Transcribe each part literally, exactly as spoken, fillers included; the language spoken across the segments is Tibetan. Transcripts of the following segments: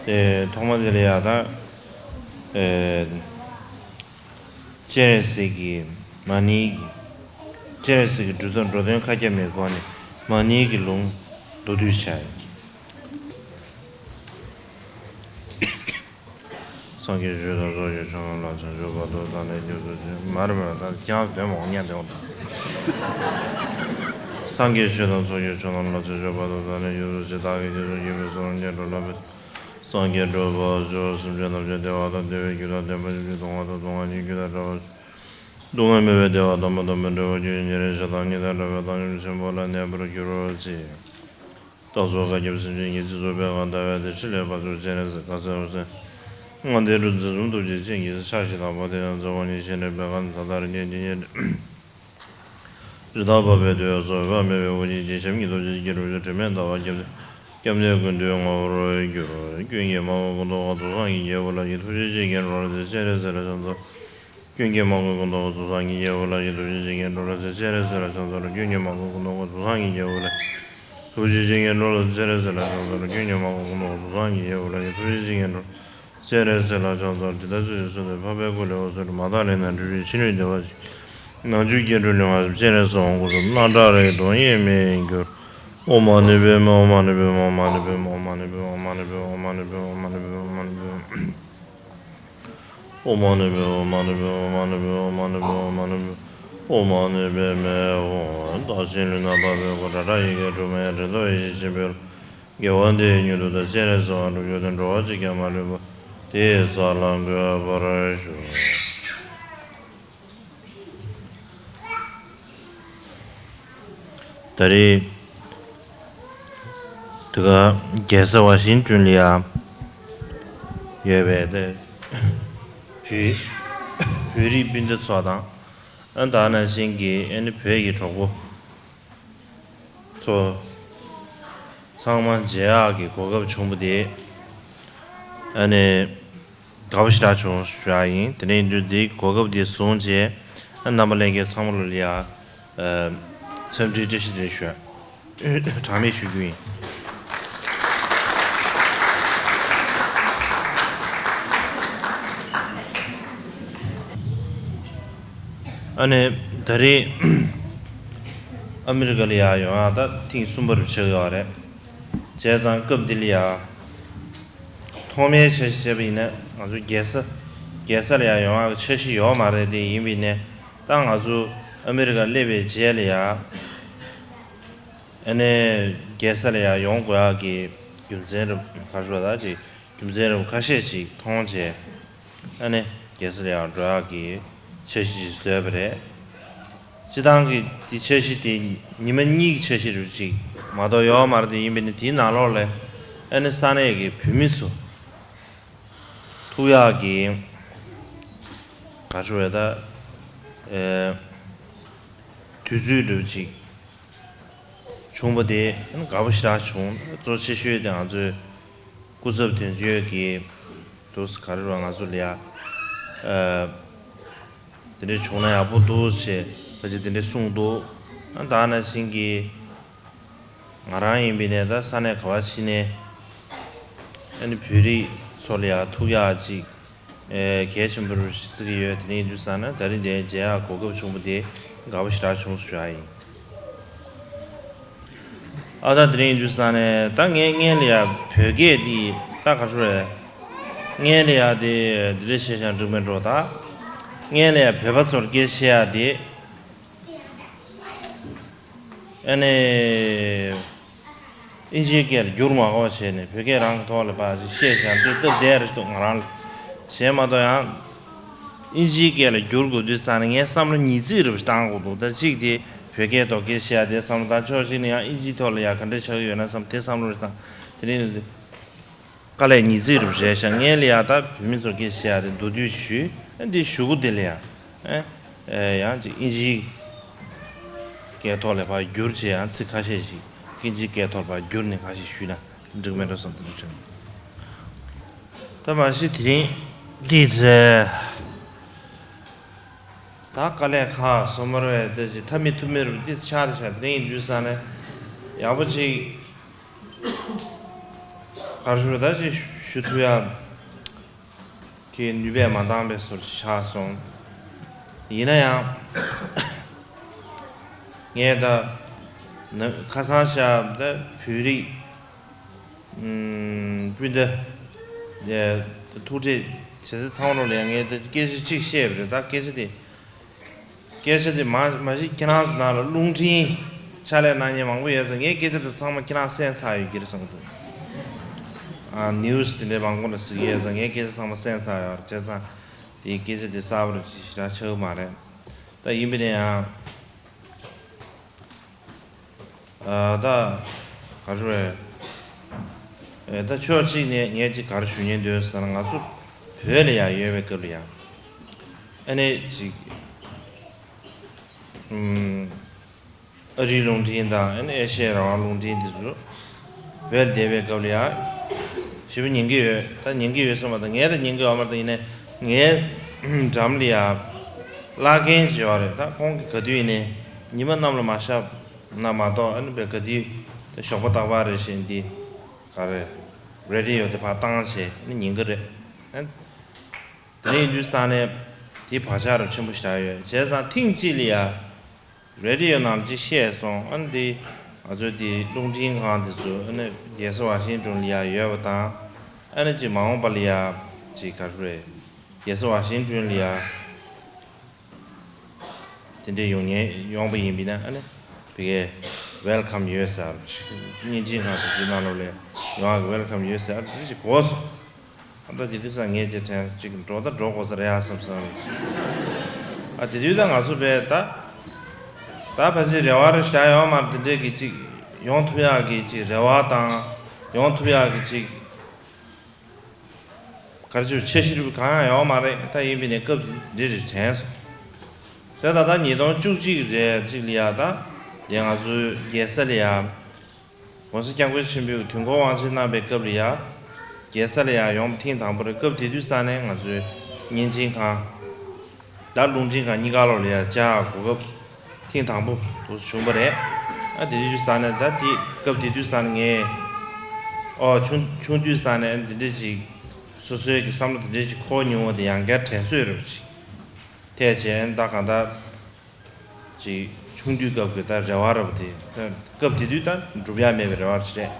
དེ་ཐོག་མ་དེ་ལ་ཡ་ད། ཨེ། སྤྱན་རས་གཟིགས་ཀྱི་མ་ཎི་གི། སྤྱན་རས་གཟིགས་ཀྱི་འགྲོ་དོན་འགྲོ་དོན་ཁ་ཁྱབ་མའི་སྒོ་ནས་མ་ཎི་གི་ལུང་མདོར་བསྡུས་བྱས། སངས་རྒྱས་ཆོས་དང་ཚོགས་ཀྱི་མཆོག་རྣམས་ལ། བྱང་ཆུབ་བར་དུ་བདག་ནི་སྐྱབས་སུ་མཆི། མར་མེ་ད་ཀྱང་དོན་མང་ཉན་དེ་འོང་། སངས་རྒྱས་ཆོས་དང་ཚོགས་ཀྱི་མཆོག་རྣམས་ལ། བྱང་ཆུབ་བར་དུ་བདག་ནི་སྐྱབས་སུ་མཆི། བདག་གིས་སྤྱན་རས་གཟིགས་ཀྱི་གསུང་རྣམས་ཀྱང་། འགྲོ་ལ་ཕན། སངས་རྒྱས་འགྲུབ་པར་ཤོག་སེམས་ཅན་ཐམས་ཅད་བདེ་བ་དང་བདེ་བའི་རྒྱུ་དང་ལྡན་པ་ཡིན་ཕྱིར། སྡུག་བསྔལ་དང་སྡུག་བསྔལ་ཉིད་རྒྱུ་དང་བྲལ་བར་ཤོག་སྡུག་བསྔལ་མེད་པའི་བདེ་བ་དམ་པ་དང་མི་འབྲལ་བར་གྱུར་ཅིག་ཉིན་རེ་ཞག་དང་ཉི་ཟླ་འདྲ་བའི་བཏང་སྙོམས་ཆེན་པོ་ལ་གནས་པར་གྱུར་ཅིག་བདག་སོགས་གང་ཁྱབ་སེམས་ཅན་གྱི་རྗེས་སུ་ཕན་པར་བལྟ་བའི་དེ་ཕྱིར་ལྷ་དབང་ཕྱུག་སྤྱན་རས་གཟིགས་དཀར་གསལ་འོད་ཟེར་ལྔ་ལྡན་གྲུ་འཛིན་གསུམ་ཐུགས་རྗེའི་སྤྱན་གྱིས་ཕྱག་བཞི་དང་པོ་དེ་ཡང་རྩ་བ་ཉིད་ཤེས་རབ་པད་དཀར་ནི་ད་ལྟ་རིགས་ངན་གྱི་གཉེན་རི་དྭགས་བབས་པའི་དུས་སུ་འོད་དཔག་མེད་པའི་དབུ་རྒྱན་གྱིས་ཞབས་ཀྱི་རྡོ་རྗེ་ཀྱི་རུ་དྲི་མེད་ཟླ་བ་རྒྱབ་སྟེ་སྐྱབས་གནས་ཀུན་འདུས་ངོ་བོར་གྱུར། ཀུན་གྱི་མ་མགོན་སྐུ་མདོག་དཀར་གཙུག་གསུང་གི་རྒྱལ་པོ་ལ་ཡི་ཐུགས་རྗེ་ཅན་མཁྱེན་རབ་ལ་ཕྱག་འཚལ་ལོ། སྤྱན་རས་གཟིགས་ལ་ཕྱག་འཚལ་ལོ། ཀུན་གྱི་མ་མགོན་སྐུ་མདོག་དཀར་གཙུག་གསུང་གི་རྒྱལ་པོ་ལ་ཡི་ཐུགས་རྗེ་ཅན་མཁྱེན་རབ་ལ་ཕྱག་འཚལ་ལོ། སྤྱན་རས་གཟིགས་ལ་ཕྱག་འཚལ་ལོ། ཀུན་གྱི་མ་མགོན་སྐུ་མདོག་དཀར་གཙུག་གསུང་གི་རྒྱལ་པོ་ལ་ཡི་ཐུགས་རྗེ་ཅན་མཁྱེན་རབ་ལ་ཕྱག་འཚལ་ལོ། སྤྱན་རས་གཟིགས་ལ་ཕྱག་འཚལ་ལོ། ཀུན་གྱི་མ་མགོན་སྐུ་མདོག་དཀར་གཙུག་གསུང་གི་རྒྱལ་པོ་ལ་ཡི་ཐུགས་རྗེ་ཅན་མཁྱེན་རབ་ལ་ཕྱག་འཚལ་ལོ། སྤྱན་རས་གཟིགས་ལ་ཕྱག་འཚལ་ལོ། དེ་ལྟར་ཚུལ་བཞིན་གསོལ་ཏེ་འཕགས་པའི་སྐུ་ལས་འོད་ཟེར་མ་དག་ལས་ནང་འཁྲུལ་པའི་ཕྱི་ནུས་བདེ་བ་ཅན། ནང་བཅུད་སྐྱེ་འགྲོའི་ལུས་ངག་སེམས་སྤྱན་རས་གཟིགས་དབང་བསྐུར་སོ། སྣང་གྲགས་རིག་སྟོང་དབྱེར་མེད་གྱུར། ཨོཾ་མ་ཎི་པདྨེ་ཨོཾ་མ་ཎི་པདྨེ་ཨོཾ་མ་ཎི་པདྨེ་ཨོཾ་མ་ཎི་པདྨེ་ཨོཾ་མ་ཎི་པདྨེ་ཨོཾ་མ་ཎི་པདྨེ་ཨོཾ་མ་ཎི་པདྨེ་ཨོཾ་མ་ཎི་པདྨེ་ཨོཾ་མ་ཎི་པདྨེ་ཨོཾ་མ་ཎི་པདྨེ་ཨོཾ་མ་ཎི་པདྨེ་ཨོཾ་མ་ཎི་པདྨེ་ཨོཾ། བདག་གཞན་ལུས་ངག་པ་ཕའི་སྒོ་བྲག་དྲག་ཡི་གེ་དྲུག་མའི་དྲི་མེད་ཡེ་ཤེས་ཆེན་པོའི་དགེ་བ་འདི་ཡིས་མྱུར་དུ་བདག་སྤྱན་རས་གཟིགས་དབང་འགྲུབ་གྱུར་ཏེ། འགྲོ་བ་གཅིག་ཀྱང་མ་ལུས་པ་དེ་ཡི་ས་ལ་འགོད་པར་ཤོག་ད་རེས་དེ་ག་རྒྱལ་ས་ཝ་ཤིང་ཏོན་ལ་ཡོད་པའི་དེ་བོད་བོད་རིགས་སྤུན་ཟླ་ཚོ་དང་། ཨ་ད་ནང་བཞིན་གྱི་ཨ་ནི་བོད་ཀྱི་གྲོགས་པོ་ཚོ་ཚང་མ་མཇལ་ཡག་གི་གོ་སྐབས་བྱུང་བ་དེ་ཨ་ནི་དགའ་པོ་ཞེ་དྲག་བྱུང་ཞུ་ཡག་ཡིན། དེ་ནས་ཡིན་དུས་འདིའི་གོ་སྐབས་འདི་བཟུང་རྗེས་ཨ་རྣམ་པ་ལྷན་རྒྱས་ཚང་མ་ལ་ཡ་ཨ་འཚམས་འདྲིའི་བཀྲ་ཤིས་བདེ་ལེགས་ཞུ་ཡག་གྲངས་མེད་ཞུ་རྒྱུ་ཡིན། ཨ་ནི་ད་རེས་ཨ་མི་རི་ཀ་ལ་ཡར་ཡོང་ཡག་ད་ཐེངས་གསུམ་པ་རུ་ཆགས་ཡོད་རེད། བྱས་ཙང་སྐབས་འདི་ལ་ཡ་ཐོག་མའི་འཆར་གཞི་བྱས་པ་ཡིན་ན་ང་ཚོ་རྒྱལ་ས་རྒྱལ་ས་ལ་ཡ་ཡོང་ཡག་གི་འཆར་གཞི་ཡོད་མ་རེད་དེ། ཡིན་པ་ཡིན་ནའི་ད་ང་ཚོ་ཨ་མི་རི་ཀ་སླེབས་པའི་རྗེས་ལ་ཡ་ཨ་ནི་རྒྱལ་ས་ལ་ཡ་ཡོང་དགོས་ཡག་གི་རྒྱུ་མཚན་རེད། ག་རེ་ཟེར་ད་ཅིག་རྒྱུ་མཚན་རབ་ཁ་ཤས་ཤིག་མཐོང་རྗེས་ཨ་ནི་རྒྱལ་ས་ལ་ཡང་འགྲོ་ཡག་གི་འཆར་གཞི་ཞིག་བཟོས་པ་རེད། སྤྱི་བཏང་གི་དེ་འཆར་གཞི་དེ་ཉི་མ་གཉིས་ཀྱི་འཆར་གཞི་རུ་ཅིག་མ་གཏོགས་ཡོད་མ་རེད་དེ། ཡིན་པས་ན་དེའི་ནང་ལོགས་ལ་ཨ་ནི་ས་གནས་ཀྱི་བོད་མི་ཚོ་ཐུག་ཡག་གི་ག་རེ་ཟེར་ད་ཨེ་དུས་ཚོད་འདྲ་ཅིག་བྱུང་བ་དེ་དགའ་པོ་ཞེ་དྲག་བྱུང་། གཙོ་ཆེ་ཤོས་དེ་ང་ཚོའི་སྐུ་ཚབ་དོན་གཅོད་ཀྱིས་འདུག་སེ་ག་རེ་རེད་པ། ང་ཚོ་ལ་ཡ་ཨ་དེ་འདྲ་བྱུང་ན་ཡག་པོ་འདུག་ཅེས་ཕལ་ཆེར་དེ་འདྲ་གསུངས་འདུག་ཨ་ད་ནང་བཞིན་གྱི་ང་རང་ཡིན་པ་ཡིན་ནའི་ད་ས་གནས་ག་པར་ཕྱིན་ནའི་ཨ་ནི་བོད་རིགས་ཚོ་ལ་ཡ་ཐུག་ཡག་ཅིག་ཨེ་གལ་ཆེན་པོ་རུ་བརྩི་གི་ཡོད། དེ་ནས་ཡིན་དུས་ཙང་ན་ད་རིང་འདིར་མཇལ་ཡག་གོ་སྐབས་བྱུང་བ་དེ་དགའ་པོ་ཞེ་དྲག་བྱུང་ཞུ་ཡག་ཡིན། ཨ་ད་དེ་རིང་ཡིན་དུས་ཙང་ནས་ད་ངས་སྔོན་ལ་ཡ་བོད་སྐད་འདི་ད་ག་རེ་རེད། སྔོན་ལ་ཡ་དེ་འདི་འདྲ་བྱས་ཤག་འགྲིག་མེད་འགྲོ། ད་སྔོན་ལ་ཡ་བོད་པ་ཚོར་སྐད་ཆ་བཤད་ཡག་དེ། ཨ་ནི་ཨིན་ཇིའི་སྐད་ལ་བསྒྱུར་མ་དགོས་བྱས་ནས་བོད་སྐད་རང་གི་ཐོག་ལ་ཕར་ཅིག་བཤད་བཞག་འདི་སྟབས་བདེ་རེད་འདུག་ང་རང་ལ། གཞན་མ་གཏོགས་ཡང་ཨིན་ཇིའི་སྐད་ལ་བསྒྱུར་དགོས་དུས་ཙང་ནས་ངས་བསམ་བློ་ཉིས་བརྩེགས་རེ་བཞིན་བཏང་དགོས་འདུག་ད་གཅིག་དེ་བོད་སྐད་ཐོག་སྐད་བཤད་ཡག་དེ་བསམ་བློ་བཏང་། ཕྱོགས་གཅིག་ནས་ཡང་ཨིན་ཇིའི་ཐོག་ལ་ཡ་ག་འདྲ་ཆགས་ཀྱི་ཡོད་ན་བསམ་དེ་བསམ་བློ་རེ་བཏང་། དེ་རིང་དཀའ་ལས་ཉིས་བརྩེགས་རེ་བཞིན་བྱས་ཤག་སྔོན་ལ་ཡ་ད་བོད་མི་ཚོར་སྐད་བཤད་ཡག་དེ་མདོར་བསྡུས་ཞུས། ཨ་འདི་ཞུ་གུ་དེ་ལ་ཡ། ཨེ། ཨེ། ཡང་ཅིག་ཨིན་ཇིའི་སྐད་ཐོག་ལ་ཕར་བསྒྱུར་བྱས་ཡང་ཚིག་ཁ་ཤས་ཤིག་ཨིན་ཇིའི་སྐད་ཐོག་ལ་ཕར་བསྒྱུར་ནས་ཁ་ཤས་ཞུས་ན་འགྲིག་མེད་འགྲོ་བསམ་དེ་འདྲ་དྲན། ད་མ་གཞི་དེ་རིང་འདི་ཚེ་ད་དཀའ་ལས་ཁག་སོང་མ་རེད་པས། དེ་ཅིག་ཐབས་མི་ཐུབ་མི་རུ་ཏིས་ཆགས་རེ་ཆགས། དེ་རིང་ཡིན་དུས་ཙང་ནས་ཡག་པོ་ཅིག་ག་རེ་ཞུ་ད་ཅིག་ ཞུ་ཐུབ་ཡ་གི་ནུས་པས་མ་འདང་བའི་བཟོ་ཆགས་སོང་། ཡིན་ན་ཡང་། ངས་ད་ནི་ཁ་སང་ཞག་ད་བོད་རིགས་སྤུན་ཟླ་ཐུག་འཕྲད་བྱེད་ས་ཚང་མ་ལ་ངས་ད་སྐད་ཆ་གཅིག་བཤད་པ་རེད། ད་སྐད་ཆ་དེ། སྐད་ཆ་དེ་མ་མ་གཞི་ཁྱེད་རང་ཚོ་ནང་ལ་རླུང་འཕྲིན་ཕྱག་ལས་གནང་མཁན་མང་པོ་ཡོད་ཙང་། ངའི་སྐད་ཆ་དེ་ཚང་མ་ཁྱེད་རང་གསན་ཚར་ཡོད་ཀྱི་རེད་བསམ་གྱི་འདུག་ཨ། ནིའུ་སི་དེ་འདྲའི་མང་པོ་ལ་གཟིགས་ཡོད་ཙང་། ངའི་སྐད་ཆ་ཚང་མ་གསན་ཚར་ཡོད་རེད། བྱས་ཙང་དེའི་སྐད་ཆ་དེ་གསར་པ་རེད་ཅེས་ཞེ་དྲག་ཆགས་ཀྱི་མ་རེད། ད་ཡིན་པ་ནས་ཡང་། ཨ། ད་ག་རེ་རེད། ཨེ། ད་ཕྱོགས་གཅིག་ནས་ངས་ཅིག་ག་རེ་ཞུ་སྙིང་འདོད་ཟེར་ན། ང་ཚོ་བོད་ལ་ཡ་ཡོད་པའི་སྐབས་ལ་ཡ། ཨ་ནི་ཅིག་ཨུམ། ཨ་རིའི་རླུང་འཕྲིན་དང་། ཨ་ནི་ཨེ་ཤེ་ཡའི་རང་དབང་རླུང་འཕྲིན་འདི་ཚོ་བོད་ལ་བསྡད་པའི་སྐབས་ལ་ཡ། ཞེ་པོ་ཉན་གྱི་ཡོད། ད་ཉན་གྱི་ཡོད་ཟེར་བ་དང་། ངས་ད་ཉན་གྱི་ཡོད་མ་རེད། ད་ཡིན་ནའི་ངའི་འགྲམ་ལ་ཡ་བླ་རྒན་ཅིག་ཡོད་རེད། ད་ཁོང་གིས་ག་དུས་ཡིན་ནའི་ཉི་མ་གནམ་ལ་མ་ཤར་ན་མ་གཏོགས། ཨ་ནི་བས་ག་དུས་ད་ཞོགས་པ་རྟག་པར་རེ་བཞིན་འདི་ག་རེ། རེ་ཌི་ཡོ་དེ་ཕར་བཏང་བྱས་ཨ་ནི་ཉན་གྱི་རེད། ཨ། དེ་ནས་ཡིན་དུས་ཙང་ནས་དེའི་བག་ཆགས་རབ་ཆེན་པོ་ཞིག་རག་ཡོད། བྱས་ཙང་ཐེངས་གཅིག་ལ་ཡ་རེ་ཌི་ཡོ་ནང་ལ་ཅིག་བཤད་སོང་། ཨ་ནི་དེ་ང་ཚོའི་དེ་རླུང་འཕྲིན་ཁང་དེ་ཚོ། ཨ་ནི་རྒྱལ་ས་ཝ་ཤིང་ཏོན་ལ་ཡ་ཡོད་པ་དང་། ཨ་ནི་ཅིག་མ་འོངས་པ་ལ་ཡ་ཅིག་ག་རེ་རེད། རྒྱལ་ས་ཝ་ཤིང་ཏོན་ལ་ཡ་དེ་འདྲའི་ཡོང་ཉེ་ཡོང་པ་ཡིན་པ་ཡིན་ན། ཨ་ནི་བི་གའི་ཝེལ་ཁམ་ཡོད་ཟེར། བརྙན་འཕྲིན་ཁང་དེ་ཚོའི་ནང་ལོགས་ལ་ཡོང་བ་གི་ཝེལ་ཁམ་ཡོད་ཟེར། ཨ། དེ་ཅིག་གོ་སོང་། ཨ། ད་དེ་དུས་ཙང་ངས་ཀྱི་དྲན་ཅིག་འགྲོ་ད་འགྲོ་དགོས་ས་རེད་ཡ་བསམ་སོང་། ཨ། དེ་དུས་ད་ང་ཚོ་བས་ད་ད་ཕལ་ཆེར་རེ་བ་རེ་བཞག་ཡོད་མ་རེད། དེ་འདྲས་ཀྱི་ཅིག་ཡོང་ཐུབ་ཡག་གི་ཅིག་རེ་བ་དང་། ཡོང་ཐུབ་ཡག་གི་ཅིག་ག་རེ་ཅིག་འཆར་གཞི་རུ་གང་ཡང་ཡོད་མ་རེད། ད་ཡིན་པ་ཡིན་ནའི་སྐབས་འདི་རེ་དྲན་སོང་། དེ་ད་ལྟ་ཉིས་སྟོང་བཅུ་གཅིག་རེད་ཅིག་ལ་ཡ། ད་དེ་ང་ཚོའི་རྒྱལ་ས་ལ་ཡ། ༸གོང་ས་༸སྐྱབས་མགོན་ཆེན་པོས་དུས་འཁོར་དབང་ཆེན་གནང་བའི་སྐབས་ལ་ཡ། རྒྱལ་ས་ལ་ཡ་ཡོང་བ་ཐེངས་དང་པོ་རེད། སྐབས་དེ་དུས་ཙང་ནས་ང་ཚོའི་བརྙན་འཕྲིན་ཁང་། ད་རླུང་འཕྲིན་ཁང་གཉིས་ཀ་ལོགས་ལ་ཡ་བཅར་གོ་སྐབས་ཐེངས་དང་པོ་དུ་བྱུང་བ་རེད། ཨ། དེ་དུས་ཙང་ནས། ད་དེ་སྐབས་དེ་དུས་ཙང་ནས་ངས། ཨོ། ཆུང་ཆུང་དུས་ཙང་ནས་འདི་འདྲ་ཅིག་སོ་སོའི་གི་བསམ་བློ་དེ་འདྲ་ཅིག་འཁོར་མྱོང་བ་དེ་ཡང་བསྐྱར་དྲན་གསོས་རེད་པ་ཅིག་ཐེག་ཆེན། ད་གང་ལྟར་ཅིག་ཆུང་དུས་སྐབས་ཀྱི་ད་རེ་བ་རབ་དེ། ད་སྐབས་དེ་དུས་ད་འགྲུབ་ཡ་མེད་པའི་རེ་བ་ཞིག་རེད།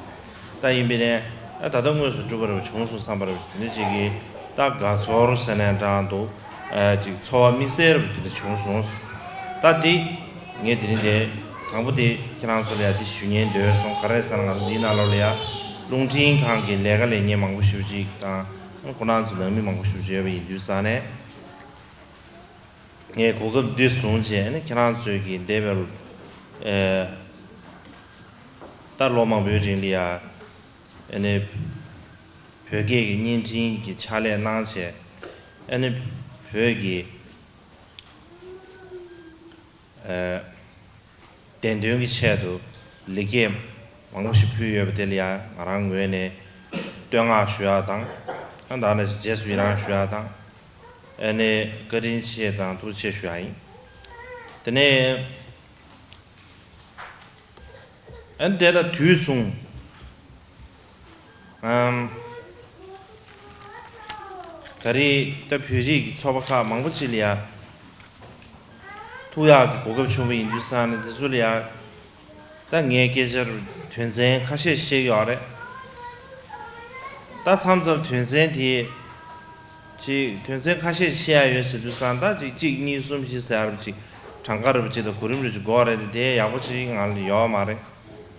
ད་ཡིན་པས་ནས། ཨ། ད་ལྟ་དངོས་སུ་འགྲུབ་པ་རབ་བྱུང་སོང་བསམ་པ་རབ་དེ་འདྲ་ཅིག་གི་ད་དགའ་ཚོར་ཟེར་ནའང་འདྲ་འདུག་ཨ། ཅིག་ཚོར་བ་དམིགས་བསལ་རབ་དེ་འདྲ་བྱུང་སོང་། ད་དེ་ངས་དེ་རིང་དེ་དང་པོ་དེ་ཁྱེད་རང་ཚོ་ལ་ཡ་དེ་ཞུ་སྙིང་འདོད་སོང་། ག་རེ་ཟེར་ན། ང་ཚོ་འདིའི་ནང་ལོགས་ལ་ཡ་རླུང་འཕྲིན་ཁང་གི་ལས་ཀ་ལས་མཁན་མང་པོ་ཞེ་པོ་ཅིག་དང་། ཁོང་རྣམ་ཚོ་ནང་མི་མང་པོ་ཞེ་པོ་ཅིག་ཡོད་པ་ཡིན་དུས་ཙང་ནས། ངས་གོ་སྐབས་འདི་བཟུང་བྱས་ནས་ཁྱེད་རང་ཚོས་ཀྱི་འདས་པའི་ཨེ། ད་ལོ་མང་པོའི་རིང་ལ་ཡ། ཨ་ནི་བོད་སྐད་ཀྱི་བརྙན་འཕྲིན་གྱི་ཕྱག་ལས་གནང་བྱས། ཨ་ནི་བོད་ཀྱི་ཨེ། བདེན་དོན་གྱི་ཆེད་དུ་ལེགས་སྐྱེས་མང་པོ་ཞིག་ཕུལ་ཡོད་པ་དེ་ལ་ཡང་ང་རང་ངོས་ནས་བསྟོད་བསྔགས་ཞུ་ཡག་དང་། ཨ། ད་ནི་རྗེས་སུ་ཡི་རང་ཞུ་ཡག་དང་། ཨ་ནི་བཀའ་དྲིན་ཆེ་དང་ཐུགས་རྗེ་ཆེ་ཞུ་ཡག་ཡིན། དེ་ནས། ཨ། དེ་ལ་དུས་བཟུང་། ཨམ། ད་རེས་ད་བོད་རིགས་ཀྱི་ཚོགས་པ་ཁག་མང་པོ་ཅིག་ལ་ཡ་ཐུག་ཡག་གི་གོ་སྐབས་བྱུང་བ་ཡིན་དུས་ཙང་ནས། དེ་ཚོ་ལ་ཡ་ད་ངས་སྐད་ཆ་དོན་ཚན་ཁ་ཤས་བཤད་ཀྱི་ཡོད་རེད། ད་མཚམས་མཚམས་དོན་ཚན་དེ། ཅིག་དོན་ཚན་ཁ་ཤས་བཤད་ཡ་ཡོད་ཟེར་དུས་ཙང་། ད་ཅིག་གཅིག་གཉིས་གསུམ་བཞི་ཟེར་ཡ་རབ་ཅིག་གྲངས་ཀ་རབ་ཅིག་དང་གོ་རིམ་རབ་ཅིག་དགོས་རེད་དེ། དེ་ཡག་པོ་ཅིག་ང་ལ་ཡོད་མ་རེད།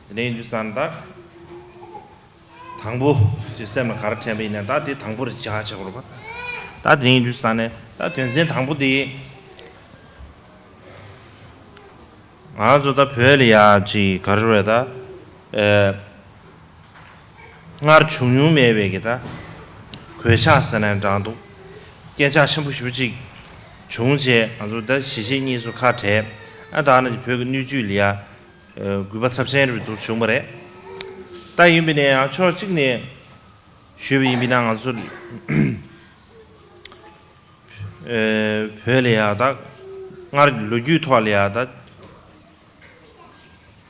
དེ་འདྲ་ཡིན་དུས་ཙང་ད། དང་པོ་ཅིག་སེམས་ལ་ག་རེ་དྲན་པ་ཡིན་ན། ད་དེ་དང་པོ་རེ་བྱ་བྱེད་དགོས་རེད་པ། ད་དེ་ཡིན་དུས་ཙང་ནས་ད་དོན་ཚན་དང་པོ་དེ། ང་ཚོ་ད་བོད་ལ་ཡ་ཅིག་ག་རེ་རེད། ད་ཨེ། སྔར་བྱུང་མྱོང་མེད་པའི་གི་ད་གོད་ཆག་ཟེར་ནའང་འདྲ་འདུག་སྐད་ཆ་ཆེན་པོ་ཞེ་པོ་ཅིག་བྱུང་རྗེས། ང་ཚོ་ད་གཞིས་བྱེས་གཉིས་སུ་ཁ་བྲལ། ཨ། ད་ནི་བོད་ཀྱི་སྣོད་བཅུད་ལ་ཡ། ཨ། རྒུད་པ་ཚབས་ཆེན་རུ་འདུག་བྱུང་བ་རེད། ད་ཡིན་པ་ནའང་ཕྱོགས་གཅིག་ནས་ཞུས་པ་ཡིན་པ་ན། ང་ཚོ་ཨ། བོད་ལ་ཡ་ད་སྔར་ལོ་རྒྱུས་ཐོག་ལ་ཡ་ད་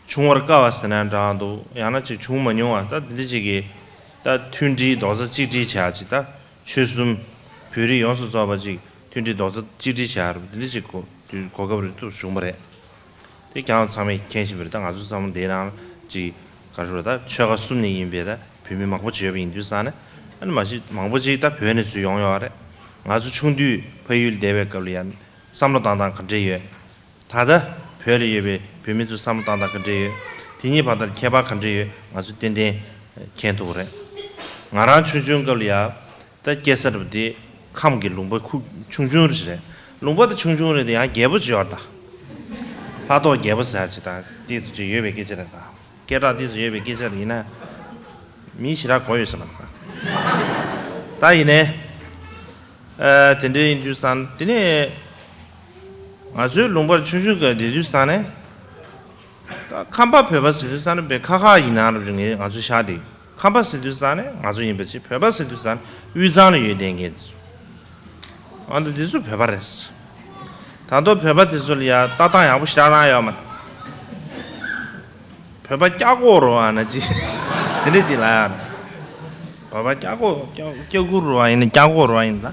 བྱུང་བར་དཀའ་བ་ཟེར་ནའང་འདྲ་འདུག་ཡང་ན་ཅིག་བྱུང་མ་མྱོང་བ། ད་འདི་འདྲ་ཅིག་གི་ ད་མཐུན་སྒྲིལ་རྡོག་རྩ་གཅིག་སྒྲིལ་བྱ་ཅིག་ད་ཆོལ་གསུམ་བོད་རིགས་ཡོངས་སུ་རྫོགས་པ་ཅིག་མཐུན་སྒྲིལ་རྡོག་རྩ་གཅིག་སྒྲིལ་བྱ་རུ་དེ་འདྲ་ཅིག་གོ་དུས་གོ་སྐབས་རེ་ཐུགས་བྱུང་བ་རེད། དེ་ཀྱང་ཚང་མས་མཁྱེན་བཞིན་པ་རེད། ད་ང་ཚོ་ཚང་མ་འདིའི་ནང་ཅིག་ག་རེ་ཟེར་ད་ཆོལ་ཁ་གསུམ་ནས་ཡིན་པའི་ད་བོད་མི་མང་པོ་བྱོས་པ་ཡིན་དུས་ཙང་ནས་ཨ་ནི་མ་གཞི་མང་པོ་ཅིག་ད་བོད་ནས་ཚུར་ཡོང་ཡོད་རེད། ང་ཚོ་ཆུང་དུས་ཕ་ཡུལ་བསྡད་པའི་སྐབས་ལ་ཡང་བསམ་བློ་བཏང་སྟངས་ག་འདྲ་ཡོད། ད་ལྟ་བོད་ལ་ཡོད་པའི་བོད་མི་ཚོའི་བསམ་བློ་བཏང་སྟངས་ག་འདྲ་ཡོད། དེ་གཉིས་བར་དུ་ཁྱད་པར་ག་འདྲ་ཡོད། ང་ཚོས་ཏན་ཏན་མཁྱེན་ཐུབ་རེད། ང་རང་ཆུང་ཆུང་སྐབས་ལ་ཡ་ད་སྐྱེ་ས་རེད་པ། དེ་ཁམས་ཀྱི་ལུང་པ་ཁུག་ཆུང་ཆུང་རེད་རེད། ལུང་པ་དེ་ཆུང་ཆུང་རེད་དེ་ཡང་རྒྱལ་པོ་ཅིག་ཡོད་རེད་ད། ལྷ་ཐོག་རྒྱལ་པོ་ཟེར་ཅིག་ད་ཏོག་ཙམ་ཅིག་ཡོད་པའི་སྐད་ཆ་རེད་ད། སྐད་གྲགས་ཏོག་ཙམ་ཡོད་པའི་སྐད་ཆ་རེད། ཡིན་ན་མི་ཞེ་དྲག་གོ་ཡོད་ས་མ་རེད་ད། ད་ཡིན་ནའི། ཨ་དེ་འདྲ་ཡིན་དུས་ཙང་དེ་ནས་ང་ཚོའི་ལུང་པར་ཆུང་ཆུང་སྐབས་བསྡད་དུས་ཙང་ནས་ད་ཁམས་པ་བོད་པ་ཟེར་དུས་ཙང་ནས་བས་ཁ་ཁ་ཡིན་ན་རབས་ཀྱི་ངས་ང་ཚོའི་ཤག་དེ་ཁམས་པ་ཟེར་དུས་ཙང་ནས་ང་ཚོ་ཡིན་པ་ཅིག་བོད་པ་ཟེར་དུས་ཙང་ནས་དབུས་གཙང་ལ་ཡོད་བསྡད་མཁན་དེ་ཚོ་ཨ་ནི་དེ་ཚོ་བོད་པ་རེད། ད་དུང་བོད་པ་དེ་ཚོ་ལ་ཡ་ལྟ་སྟངས་ཡག་པོ་ཞེ་དྲག་རང་ཡོད་མ་རེད། བོད་པ་སྐྱ་གོག་རུ་བ་ན་ཅི། དེ་འདྲས་ཅིག་ལ་ཡ། བོད་པ་སྐྱ་གོག་སྐྱ་སྐྱ་གུར་རུ་བ་ཡིན་ན་སྐྱ་གོག་རུ་བ་ཡིན་ན་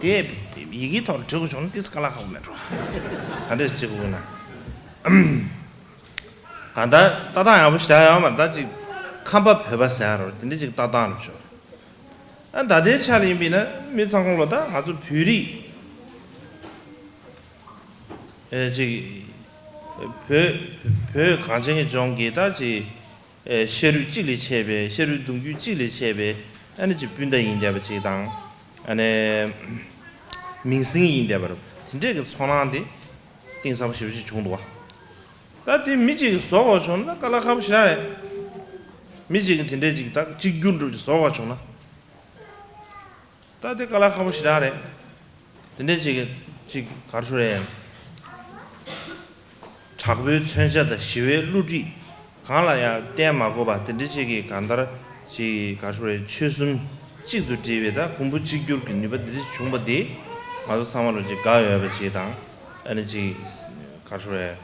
དེ་ཡི་གེའི་ཐོག་ལ་བྲིས་དགོས་བྱུང་ན་ཏིས་དཀའ་ལས་ཁག་པོ་མེད་འགྲོ། ག་འདྲས་ཅིག་དགོས་ན། གང་ལྟར་ལྟ་སྟངས་ཡག་པོ་ཞིག་ཡོད་མ་རེད། ད་ཅིག་ཁམས་པ་བོད་པ་ཟེར་ཡ་རུ་དེ་འདྲས་ཅིག་ལྟ་སྟངས་རུ་བྱུང་། ཨ་ད་ལྟའི་ཆ་ལ་ཡིན་པས་ན་མི་ཚང་ཁོང་ལ་ད་ང་ཚོ་བོད་རིགས། ཨེ་ཅིག་བོད་བོད་གངས་ཅན་གྱི་ལྗོངས་ཀྱི་ད་ཅིག་ཨེ་ཤ་རུས་གཅིག་ལས་ཆད་པའི་ཤ་རུས་གདུང་རྒྱུད་གཅིག་ལས་ཆད་པའི་ཨ་ནི་ཅིག་སྤུན་ཟླ་ཡིན་བསྡད་པ་ཅིག་དང་། ཨ་ནི་མིང་སྲིང་ཡིན་བསྡད་པ་རུ་དེ་འདྲས་ཀྱི་ཚོར་སྣང་དེ་གཏིང་ཟབ་པོ་ཞེ་པོ་ཅིག་བྱུང་འདུག་བ། ད་དེ་མི་གཅིག་གིས་བཟོ་དགོས་བྱུང་ན་དཀའ་ལས་ཁག་པོ་ཞེ་དྲག་རེད། མི་གཅིག་གིས་དེ་འདྲས་ཅིག་ད་གཅིག་གྱུར་འགྲུབ་ཅིག་བཟོ་དགོས་བྱུང་ན། ད་དེ་དཀའ་ལས་ཁག་པོ་ཞེ་དྲག་རེད། དེ་འདྲའི་ཅིག་ཅིག་ག་རེ་ཞུ་རེད། དྲག་པོའི་མཚོན་ཆ་དང་ཞི་བའི་བསླུ་བྲིད་གང་ལ་ཡང་བརྟེན་མ་དགོས་པ་དེ་འདྲའི་ཅིག་གི་གང་ལྟར་ཅིག་ག་རེ་ཞུ་རེད། ཆོལ་གསུམ་གཅིག་ཏུ་སྒྲིལ་བའི་ད་གོང་བུ་གཅིག་གྱུར་གྱི་ནུས་པ་དེ་འདྲ་བྱུང་བ་དེ་ང་ཚོ་ཚང་མ་ལ་ཅིག་དགའ་འོས་པ་ཅིག་དང་ཨ་ནི་ཅིག་ག་རེ་ཞུ་རེད།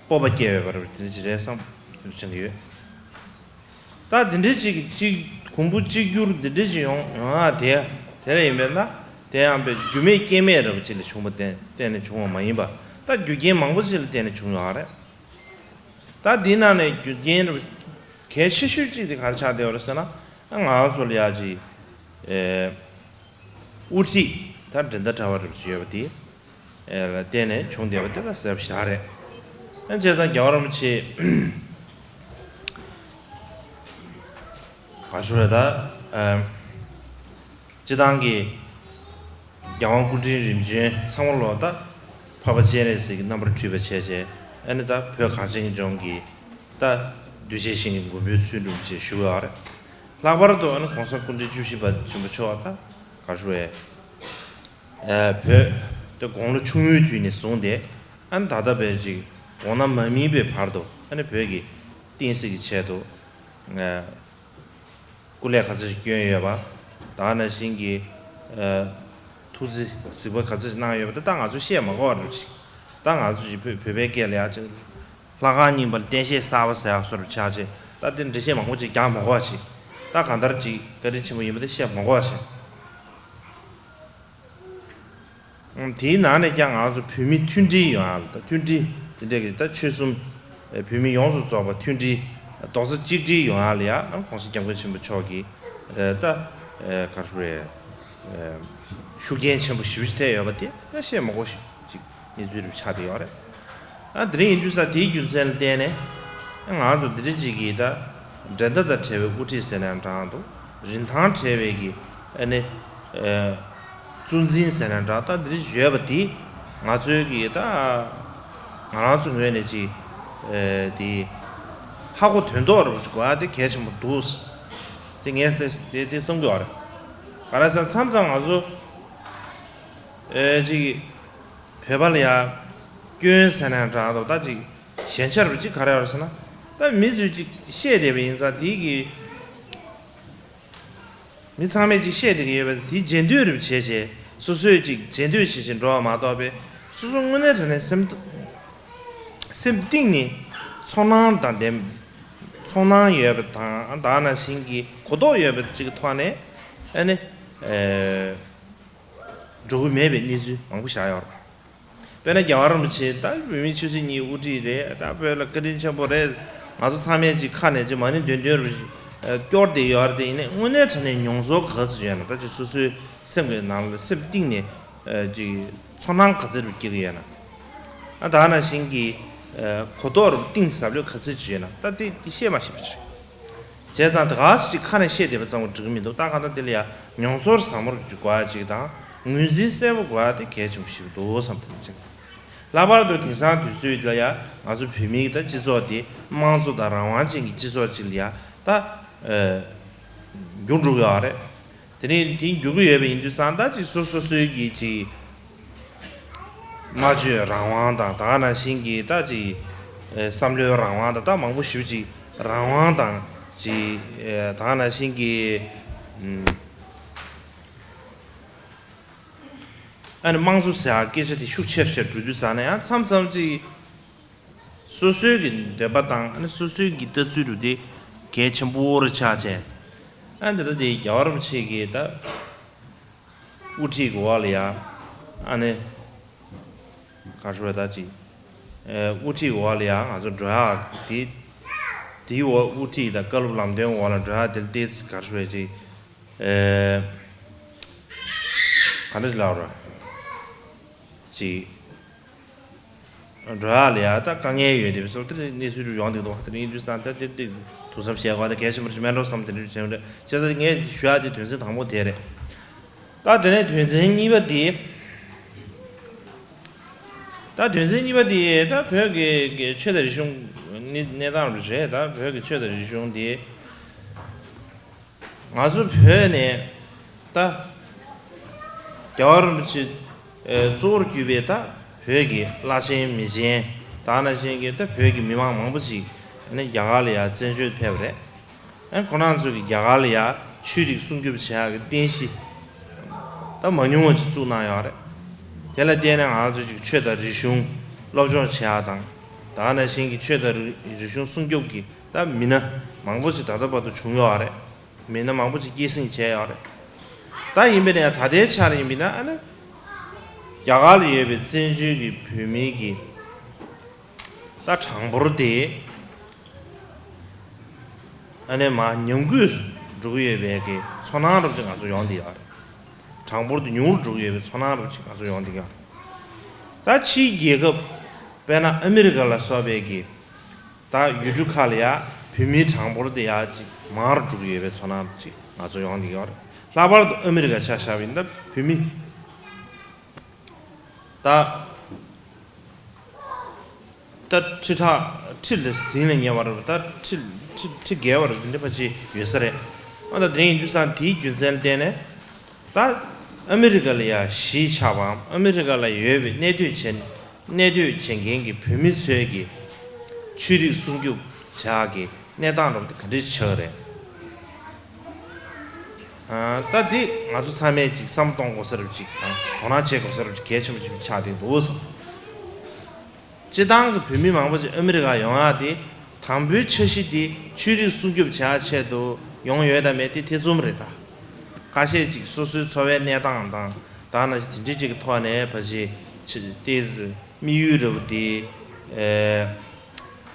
སྤོབས་པ་སྐྱེ་འོས་པ་རེད། དེ་འདྲ་ཅིག་རེད་བསམ་དེ་འདྲ་དྲན་གྱི་ཡོད། ད་དེ་འདྲའི་ཅིག་ཅིག་གོང་བུ་གཅིག་གྱུར་འདི་འདྲ་ཅིག་ཡོང་ཡོང་ཡ་དེ་དེ་ལ་ཡིན་པས་ན་དེ་ཡང་པའི་རྒྱུ་མེད་རྐྱེན་མེད་རེད་པ་ཅིག་ལ་བྱུང་བ་བརྟེན་བརྟེན་ནས་བྱུང་བ་མ་ཡིན་པ། ད་རྒྱུ་རྐྱེན་མང་པོ་ཅིག་ལ་བརྟེན་ནས་བྱུང་ཡོད་རེད། ད་འདི་ནང་ནས་རྒྱུ་རྐྱེན་རེད་པ་གལ་ཆེ་ཤོས་ཅིག་དེ་ག་རེ་ཆགས་བསྡད་ཡོད་རེད་ཟེར་ན། ང་ཚོ་ལ་ཡ་ཅིག་ཨེ་དབུ་ཁྲིད་ད་འགྲན་ཟླ་བྲལ་བ་རེད་པ་ཅིག་ཡོད་པ་དེ། ལ་བརྟེན་ནས་བྱུང་བསྡད་པ་དེ་ལ་ཟེར་བ་ཞིག་རེད། ཨ་བྱས་ཙང་རྒྱལ་བ་རིན་པོ་ཆེ་ག་ཞུ་རེད་ད། ཨ་སྤྱི་བཏང་གི་རྒྱལ་དབང་སྐུ་ཕྲེང་རིམ་བྱོན་ཚང་མ་ལོ་ད་འཕགས་པ་སྤྱན་རས་གཟིགས་ཀྱི་རྣམ་པར་འཕྲུལ་པ་བྱས་བྱས་ཨ་ནི་ད་བོད་གངས་ཅན་གྱི་ལྗོངས་ཀྱི་ད་གདུལ་བྱའི་ཞིང་གི་མགོན་པོའི་ཚུལ་འགྲུབ་བྱས་བཞུགས་ཡོད་རེད། ལྷག་པར་དུ་ཨ་ནི་གོང་ས་སྐུ་ཕྲེང་བཅུ་བཞི་པ་ཆེན་པོ་མཆོག་ད་ག་ཞུ་རེད། བོད་དེ་དགུང་ལོ་ཆུང་ངུའི་དུས་ནས་བཟུང་སྟེ་ཨ་ནི་ད་ལྟ་བས་ཅིག་འོ་ན་མ་མིན་པའི་བར་དུ་ཨ་ནི་བོད་ཀྱི་བསྟན་སྲིད་ཀྱི་ཆེད་དུ་སྐུ་ལས་ག་ཚོད་ཅིག་བསྐྱོན་ཡོད་པ། ད་ནང་བཞིན་གྱི་ཐུགས་རྗེ་གཟིགས་པ་ག་ཚོད་ཅིག་གནང་ཡོད་པ་དེ་ད་ང་ཚོས་བཤད་མ་དགོས་པ་རེད་ཅིག་ད་ང་ཚོ་ཅིག་བོད་བོད་པའི་སྐད་ལ་ཡ་ཅིག་ལྷ་ཁང་རྙིང་པ་ལ་རྟེན་བཞེངས་གསར་པ་ཟེར་ཡག་བཟོ་འདྲ་ཆགས་ཆེ། ད་དེ་འགྲེལ་བཤད་མང་པོ་ཅིག་རྒྱག་མ་དགོས་པ་ཅིག་ད་གང་ལྟར་ཅིག་བཀའ་དྲིན་ཆེན་པོ་ཡིན་པ་དེ་བཤད་མ་དགོས་པ་ཅིག་དེའི་ནང་ནས་ཀྱང་ང་ཚོ་བོད་མི་མཐུན་སྒྲིལ་ཡོང་ཡག་ལ་ད་མཐུན་སྒྲིལ་དེ་འདྲ་གི་ད་ཆོལ་གསུམ་བོད་མི་ཡོངས་སུ་རྫོགས་པ་མཐུན་སྒྲིལ་རྡོག་རྩ་གཅིག་སྒྲིལ་ཡོང་ཡག་ལ་ཡང་༸གོང་ས་༸སྐྱབས་མགོན་ཆེན་པོ་མཆོག་གིས་ད་ག་རེ་ཞུ་རེད། ཤུགས་རྐྱེན་ཆེན་པོ་ཞེ་པོ་ཅིག་ཐེབས་ཡོད་པ་དེ་ད་བཤད་མ་དགོས་ཤིག་ཅིག་གནས་ཚུལ་རེ་ཆགས་བསྡད་ཡོད་རེད། ཨ་དེ་རིང་ཡིན་དུས་ས་དེའི་རྒྱུ་མཚན་ལ་བརྟེན་ནས་ང་ཚོ་འདི་འདྲ་ཅིག་གིས་ད་འགྲན་ཟླ་དང་བྲལ་བའི་དབུ་ཁྲིད་ཟེར་ནའང་འདྲ་འདུག་རིན་ཐང་བྲལ་བའི་གི་ཨ་ནི་གཙོ་འཛིན་ཟེར་ནའང་འདྲ་ད་འདི་འདྲ་ཅིག་ཡོད་པ་དེ་ང་ཚོའི་གི་ད་ང་རང་ཚོ་ངོས་ནས་ཅིག་དེ་ཧ་གོ་དོན་རྟོགས་རེ་བ་ཅིག་དགོས་ཡ་དེ་གལ་ཆེན་པོ་འདུག་དེ་ངས་དེ་དེ་བསམ་གི་ཡོད་རེད། ག་རེ་ཟེར་མཚམས་མཚམས་ང་ཚོ་ཨེ་ཅིག་བོད་པ་ལ་ཡ་སྐྱོན་ཟེར་ན་འདྲ་འདུག་ད་ཅིག་ཞན་ཆ་རུ་ཅིག་ག་རེ་ཡོད་རེད་ཟེར་ན། ད་མི་ཚོས་ཅིག་བཤད་བསྡད་པ་ཡིན་ཙང་དེའི་གི་མི་ཚང་མས་ཅིག་བཤད་བསྡད་ཀྱི་ཡོད་པ་དེ་རྗེས་ཟློས་རུ་བྱས་བྱས་སོ་སོས་ཅིག་རྗེས་ཟློས་བྱེད་བྱེད་འགྲོ་བ་མ་གཏོགས་པས་སོ་སོ་དངོས་གནས་དྲང་གནས་སེམས་སེམས་གཏིང་ནས་ཚོར་སྣང་དང་ལྡན་ ཚོར་སྣང་ཡོད་པ་དང་ད་ག་ནང་བཞིན་གྱི་གོ་རྟོགས་ཡོད་པ་ཅིག་གི་ཐོག་ནས་ཨ་ནི་ཨེ་འགྲོ་གི་མེད་པའི་གནས་ཚུལ་མང་པོ་བཞག་ཡོད་རེད། དཔེར་ན་རྒྱལ་བ་རིན་པོ་ཆེ་ད་བོད་མིའི་ཆབ་སྲིད་གཉིས་དབུ་ཁྲིད་རེད། ད་བོད་ལ་བཀའ་དྲིན་ཆེན་པོ་རེད། ང་ཚོ་ཚང་མས་ཅིག་ཁ་ནས་ཅིག་མ་ཎི་འདོན་འདོན་རུ་སྐྱོར་བསྡད་ཡོད་རེད། དེ་ཡིན་ནའི་དངོས་གནས་དྲང་གནས་མྱོང་ཚོར་ག་ཚོད་ཡོད་ན། ད་ཅིག་སོ་སོའི་སེམས་ཀྱི་ནང་ལ་སེམས་གཏིང་ནས་ཅིག་ཚོར་སྣང་ག་ཚོད་རུ་སྐྱེ་གི་ཡོད་ན། ཨ་ད་ག་ནང་བཞིན་གྱི་གོ་རྟོགས་རུ་གཏིང་ཟབ་ལོས་ག་ཚོད་ཅིག་ཡོད་ན། ད་དེ་དེ་བཤད་མ་ཤེས་པ་ཅིག་བྱས་ཙང་དེ་ག་ཚོད་ཅིག་ཁ་ནས་བཤད་བསྡད་པ་ཙམ་གྱིས་འགྲིག་གི་མི་འདུག་ད་གང་ལྟར་དེ་ལ་ཡང་མྱོང་ཚོར་ཟབ་མོ་རུ་ཅིག་དགོས་ཡ་ཅིག་དང་ངོས་འཛིན་གསལ་པོ་དགོས་ཡ་དེ་གལ་ཆེན་པོ་ཞིག་འདུག་བསམ། དེ་ནི་ཅིག་ལྷག་པར་དུ་དེང་སང་དུས་ཚོད་ལ་ཡ་ང་ཚོ་བོད་མིའི་ད་སྤྱི་ཚོགས་དེ་དམངས་གཙོ་དང་རང་དབང་ཅན་གྱི་སྤྱི་ཚོགས་ཅིག་ལ་ཡ་ད་ཨེ་འགྱུར་འགྲོ་གི་ཡོད་རེད། དེ་ནས་དེ་འགྱུར་གི་ཡོད་པ་ཡིན་དུས་ཙང་ད་ཅིག་སོ་སོ་སོའི་གི་ཅིག་སྨྲ་བརྗོད་རང་དབང་དང་ད་ག་ནང་བཞིན་གྱི་ད་ཅིག་ཨེ་བསམ་བློའི་རང་དབང་དང་ད་མང་པོ་ཞེ་པོ་ཅིག་རང་དབང་དང་ཅིག་ཨེ་ད་ག་ནང་བཞིན་གྱི་ཨམ། ཨ་ནི་དམངས་གཙོ་ཟེར་ཡག་སྐད་ཆ་དེ་ཤུགས་ཆེར་ཆེར་འགྲོ་དུས་ཙ་ན་ཡང་མཚམས་མཚམས་ཅིག་སོ་སོའི་གི་འདོད་པ་དང་ཨ་ནི་སོ་སོའི་གི་ལྟ་ཚུལ་རུ་དེ་གལ་ཆེན་པོ་རུ་ཆགས་བྱས། ཨ་འདི་ལྟ་དེ་རྒྱལ་བ་རིན་པོ་ཆེ་གིས་ད་དབུ་ཁྲིད་གི་འོག་ལ་ཡ་ཨ་ནི་ག་རེ་ཟེར་ད་ཅིག་ཨེ་དབུ་ཁྲིད་གི་འོག་ལ་ཡ་ང་ཚོ་འགྲོ་ཡག་དེ་དེའི་འོག་དབུ་ཁྲིད་དང་བཀའ་སློབ་ལམ་སྟོན་འོག་ལ་འགྲོ་ཡག་དེ་ལ་ཏོག་ཙམ་ག་རེ་ཟེར་ཅིག་ཨེ། ག་འདྲ་ཞིག་ལབ་ར། ཅིག་འགྲོ་ཡག་ལ་ཡ་ད་དཀའ་ངལ་ཡོད་དེ་བཟོ་དེ་གནས་ཚུལ་རུ་ཡོང་འདུག་དེ་ཡིན་དུས་ཙང་ད་དེ་དེ་ཐུགས་བསམ་བཞེས་དགོས་ད་གལ་ཆེན་པོ་ཞིག་མེད་འགྲོ་བསམ་དེ་འདྲ་བྱས་འདྲ་བྱས་ཙང་ངས་ཞུ་ཡག་དེ་དོན་ཚན་དང་པོ་དེ་རེད། ད་དེ་ནས་དོན་ཚན་གཉིས་པ་དེ། ད་དོན་ཚན་གཉིས་པ་དེ་ད་བོད་ཀྱི་ཀྱི་ཆོས་དང་རིག་གཞུང་གནས་གནས་སྟངས་རེད། ད་བོད་ཀྱི་ཆོས་དང་རིག་གཞུང་དེ། ང་ཚོ་བོད་ནས་ད་རྒྱལ་བ་རིན་པོ་ཆེ་ཨེ་གཙོ་བོར་གྱུར་པའི་ད་བོད་ཀྱི་བླ་ཆེན་མི་ཆེན་ད་ག་ནང་བཞིན་གྱི་ད་བོད་ཀྱི་མི་མང་མང་པོ་ཅིག་ཨ་ནི་རྒྱ་གར་ལ་ཡར་བཙན་བྱོལ་ཕེབས་པ་རེད། ཨ་ཁོ་རང་ཚོ་གིས་རྒྱ་གར་ལ་ཡར་ཆོས་རིག་སྲུང་སྐྱོབ་བྱེད་ཡག་གི་རྟེན་གཞི་ད་མ་ཉུང་བ་ཅིག་བཙུགས་གནང་ཡོད་རེད། དེ་ལ་བརྟེན་ནས་ང་ཚོ་ཅིག་ཆོས་དང་རིག་གཞུང་སློབ་སྦྱོང་བྱེད་ཡག་དང་ད་ག་ནང་བཞིན་གྱི་ཆོས་དང་རིག་རིག་གཞུང་སྲུང་སྐྱོབ་ཀྱི་ད་མི་སྣ་མང་པོ་ཅིག་ད་ལྟ་བར་དུ་བྱུང་ཡོད་རེད། མི་སྣ་མང་པོ་ཅིག་སྐྱེད་སྲིང་བྱས་ཡོད་རེད། ད་ཡིན་པས་ན་ཡང་ད་ལྟའི་ཆར་ཡིན་པས་ན་ཨ་ནི་རྒྱ་གར་ལ་ཡོད་པའི་བཙན་བྱོལ་གྱི་བོད་མིའི་གི་ད་གྲངས་འབོར་དེ་ཨ་ནི་མར་ཉམས་རྒུད་འགྲོ་གི་ཡོད་པའི་གི་ཚོར་སྣང་རབ་ཅིག་ང་ཚོ་ཡོང་བསྡད་ཡོད་རེད། གྲངས་འབོར་དེ་ཉུང་རུ་འགྲོ་གི་ཡོད་པའི་ཚོར་སྣང་རབ་ཅིག་ང་ཚོ་ཡོང་བསྡད་ཡོད་རེད། ད་ཕྱིའི་རྒྱལ་ཁབ་དཔེར་ན་ཨ་མི་རི་ཀ་ལ་སོགས་པའི་གི་ད་ཡུལ་གྲུ་ཁག་ལ་ཡ་བོད་མིའི་གྲངས་འབོར་དེ་ཡ་ཅིག་མང་རུ་འགྲོ་གི་ཡོད་པའི་ཚོར་སྣང་ཅིག་ང་ཚོ་ཡོང་གི་ཡོད་རེད། ལྷག་པར་དུ་ཨ་མི་རི་ཀ་ཆ་བཞག་པ་ཡིན་ན་ད་བོད་མི་ད་ད་ཁྲི་ཕྲག་ཁྲི་ལ་ཟིན་ལ་ཉེ་བ་རེད། ད་ཁྲི་ཁྲི་ཁྲི་བརྒལ་བ་རེད། འདི་འདྲ་ཕལ་ཆེར་ཡོད་ས་རེད། ཨ་ད་དེ་ཡིན་དུས་ཙང་དེའི་རྒྱུ་མཚན་ལ་བརྟེན་ནས་ད་ཨ་མི་རི་ཀ་ལ་ཡ་གཞིས་ཆགས་པའམ་ཨ་མི་རི་ཀ་ལ་ཡོད་པའི་གནས་སྡོད་བྱེད་གནས་སྡོད་བྱེད་མཁན་གྱི་བོད་མི་ཚོའི་གི་ཆོས་རིག་སྲུང་སྐྱོབ་བྱ་གི་གནས་སྟངས་རབ་དེ་ག་འདྲས་ཆགས་རེད། ཨ་ད་འདི་ང་ཚོ་ཚང་མས་ཅིག་བསམ་གཏོང་དགོས་ས་རབ་ཅིག་དང་དོ་སྣང་བྱེད་དགོས་ས་རབ་ཅིག་གལ་ཆེན་པོ་ཅིག་ཆགས་བསྡད་འདུག་བསམ། སྤྱིར་བཏང་གི་བོད་མི་མང་པོ་ཅིག་ཨ་མི་རི་ཀ་ཡོང་ཡག་དེ་དང་པོའི་འཆར་གཞི་དེ་ཆོས་རིག་སྲུང་སྐྱོབ་བྱ་ཆེད་དུ་ཡོང་ཡོད་དམ་མེད་དེ་ཐེ་ཚོམ་རེད་ད། ཁ་ཤས་ཅིག་སོ་སོའི་འཚོ་བའི་གནས་སྟངས་དང་ད་ནང་བཞིན་དེ་འདྲས་ཅིག་གི་ཐོག་ནས་ཕལ་ཆེར་ཏོག་ཙམ་དམིགས་ཡུལ་རེད་པ་དེ། ཨེ།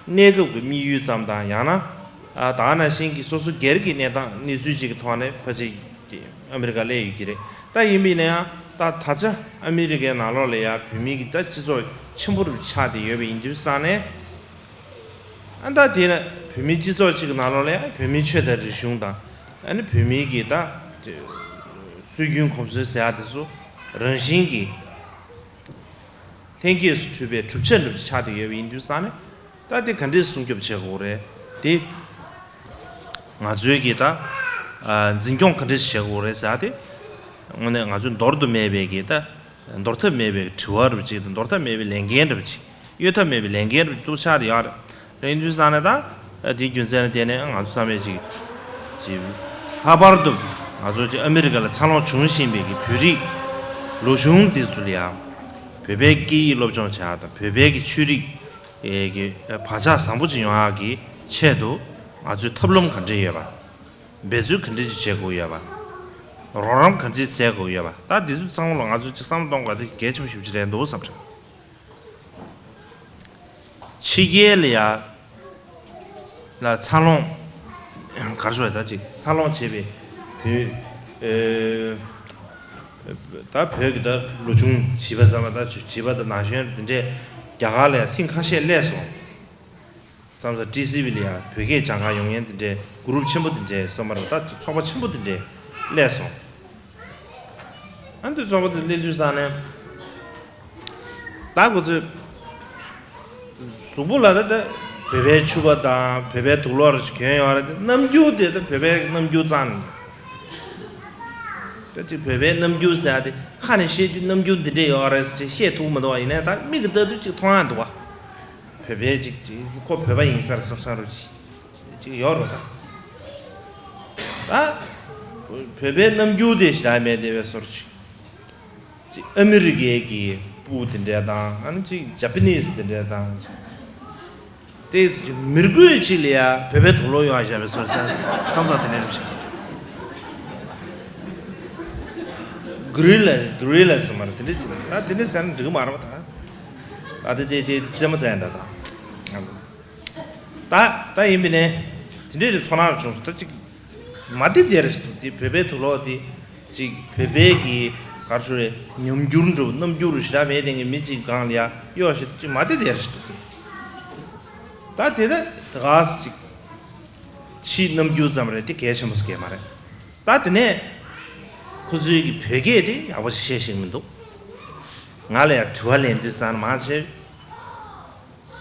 གནས་སྐབས་ཀྱི་དམིགས་ཡུལ་ཙམ་དང་ཡང་ན། ཨ་ད་ག་ནང་བཞིན་གྱི་སོ་སོ་སྒེར་གྱི་གནས་སྟངས་གནས་ཚུལ་ཅིག་གི་ཐོག་ནས་ཕལ་ཆེར་ཨ་མི་རི་ཀ་སླེབས་ཡོད་ཀྱི་རེད། ད་ཡིན་པ་ཡིན་ན་ཡང་ད་ད་ཆ་ཨ་མི་རི་ཀའི་ནང་ལོགས་ལ་ཡང་བོད་མི་གི་ད་སྤྱི་ཚོགས་ཆེན་པོ་རུ་ཆགས་བསྡད་ཡོད་པ་ཡིན་དུས་ཙང་ནས། ཨ་ད་དེ་ན་བོད་མིའི་སྤྱི་ཚོགས་གཅིག་གི་ནང་ལོགས་ལ་ཡང་བོད་མིའི་ཆོས་དང་རིག་གཞུང་དང་ཨ་ནི་བོད་མིའི་གི་ད་སྲོལ་རྒྱུན་གོམས་སྲོལ་ཟེར་ཡག་དེ་ཚོ་རང་བཞིན་གྱིས་ལྷན་སྐྱེས་སུ་གྲུབ་པའི་གྲུབ་ཆ་འདྲ་པོ་ཆགས་བསྡད་ཡོད་པ་ཡིན་དུས་ཙང་ནས་ད་དེ་ག་འདྲས་སྲུང་སྐྱོབ་བྱེད་དགོས་རེད་དེ། ང་ཚོའི་གི་ད་ཨ་འཛིན་སྐྱོང་ག་འདྲས་བྱེད་དགོས་རེད་ཟེར་ཡག་དེ་དངོས་གནས་ང་ཚོའི་འདོར་དུ་མེད་པའི་གི་ད། འདོར་ཐབས་མེད་པའི་དྲི་བ་རུ་གཅིག་དང་འདོར་ཐབས་མེད་པའི་ལས་འགན་རུ་གཅིག་གཡོལ་ཐབས་མེད་པའི་ལས་འགན་རུ་གཅིག་ཏུ་ཆགས་ཡོད་རེད། ཡིན་དུས་ཙང་ནས་ད་དེའི་རྒྱུ་མཚན་ལ་བརྟེན་ནས་ང་ཚོ་ཚང་མས་ཅིག་ཅིག་ལྷག་པར་དུ་ང་ཚོ་ཅིག་ཨ་མི་རི་ཀ་ལ་འཚར་ལོངས་བྱུང་བཞིན་པའི་གི་བོད་རིགས་ལོ་ཆུང་དེ་ཚོ་ལ་ཡང་བོད་པའི་སྐད་ཡིག་སློབ་སྦྱོང་བྱ་དང་བོད་པའི་གི་ཆོས་རིག་གི་བག་ཆགས་བཟང་པོ་ཅིག་ཡོང་ཡག་གི་ཆེད་དུ། ང་ཚོས་ཐབས་ལམ་ག་འདྲས་ཡོད་པ། འབད་རྩོལ་ག་འདྲས་ཅིག་བྱེད་དགོས་ཡོད་པ། རོགས་རམ་ག་འདྲས་བྱེད་དགོས་ཡོད་པ། ད་འདི་ཚོ་ཚང་མ་ལ་ང་ཚོས་ཅིག་བསམ་བློ་གཏོང་དགོས་དེ་གལ་ཆེན་པོ་ཞེ་པོ་ཅིག་རེད་འདུག་བསམ་དྲན། ཕྱི་རྒྱལ་ལ་ཡ་ལ་འཚར་ལོངས་ག་རེ་ཞུ་དགོས་རེད། ད་ཅིག་འཚར་ལོངས་བྱས་པའི་བོད་ཨེ་ད་བོད་ཀྱི་ད་ལོ་ཆུང་བྱིས་པ་ཟེར་བ། ད་བྱིས་པ་དང་ན་གཞོན་འདི་འདྲས་རྒྱ་གར་ལ་ཡ་ཐེངས་ཁ་ཤས་སླེབས་སོང་། བསམ་ས་ཊི་སི་ཝི་ལ་ཡ་བོད་སྐད་སྦྱང་གར་ཡོང་མཁན་དེ་འདྲའི་གུ་རུབ་ཆེན་པོ་དེ་འདྲའི་བསམ་པ་རེད། ད་ཚོགས་པ་ཆེན་པོ་དེ་འདྲའི་སླེབས་སོང་། ཨ་འདི་ཚོགས་པ་དེ་སླེབས་དུས་ཙང་ནས་ད་ཁོ་ཚོས་གཟུགས་པོ་ལ་ད་ད་བོད་པའི་ཕྱུ་པ་དང་བོད་པའི་དུག་ལོག་རེ་ཞིག་གྱོན་ཡོད་རེད། རྣམ་འགྱུར་དེ་ད་བོད་པའི་རྣམ་འགྱུར་ཙང་ནས། ད་ཅིག་བོད་པའི་རྣམ་འགྱུར་ཟེར་ཡ་དེ་ཁ་ནས་བཤད་དུས་རྣམ་འགྱུར་འདི་འདྲས་ཡོད་རེད་ཟེར་བཤད་ཐུབ་མི་འདུག་བ། ཡིན་ནའི་ད་མིག་གིས་ལྟ་དུས་ཅིག་མཐོང་ཡ་འདུག་བ། བོད་པའི་ཅིག་ཅིག་ཁོ་བོད་པ་ཡིན་ས་རེད་བསམ་ས་རུ་ཅིག་ཅིག་ཡོད་རེད་ད། ད་བོད་པའི་རྣམ་འགྱུར་དེ་ཞེ་དྲག་མེད་དེ་བའི་སོར་ཅིག་ཅིག་ཨ་མི་རི་ཀའི་གི་སྤུ་དེ་འདྲ་དང་། ཨ་ནི་ཅིག་ཇ་པ་ནིས་དེ་འདྲ་དང་། དེ་ཚོ་ཅིག་མི་རྒོད་ཅིག་ལ་ཡ་བོད་པའི་དུག་ལོག་གཡོག་བཞག་པའི་སོར་ཅིག་བསམ་བློ་དེ་འདྲ་རེད་བྱས། གྷི་རི་ལ་གྷི་རི་ལ་ཟེར་མ་རེད། དེ་འདྲ་ཅིག་ད་དེ་འདྲ་ཟེར་ན་འགྲིག་གི་མ་རེད་པ། ད་ད་དེ་དེ་དེ་རྩེད་མོ་རྩེ་ཡ་འདྲ་ད། ད་ད་ཡིན་པ་ཡིན་ནའི་དེ་འདྲའི་རིགས་ཚོར་སྣང་རུ་བྱུང་སོང་། ད་ཅིག་མ་བདེ་བདེ་རེད་འདུག་དེ་བོད་པའི་དུག་ལོག་དེ་ཅིག་བོད་པའི་གི་ག་རེ་ཞུ་རེད། ཉམས་འགྱུར་འདྲ་པོ་རྣམ་འགྱུར་ཞེ་དྲག་མེད་དེ་ངས་མི་གཅིག་སྒང་ལ་ཡ་གཡོག་བྱེད་ཅིག་མ་བདེ་བདེ་རེད་འདུག་ད་དེ་ད་ད་ག་ཅིག་ཕྱིའི་རྣམ་འགྱུར་ཙམ་རེད། དེ་གལ་ཆེན་པོ་ཟེར་གྱི་མ་རེད། ད་དེ་ནས་ཁོ་ཚོའི་གི་བོད་སྐད་དེ་ཡག་པོ་ཞིག་བཤད་ཤེས་མི་འདུག་ང་ལ་ཡ་དྲི་བ་ལེན་དུས་ཙང་མང་ཆེ་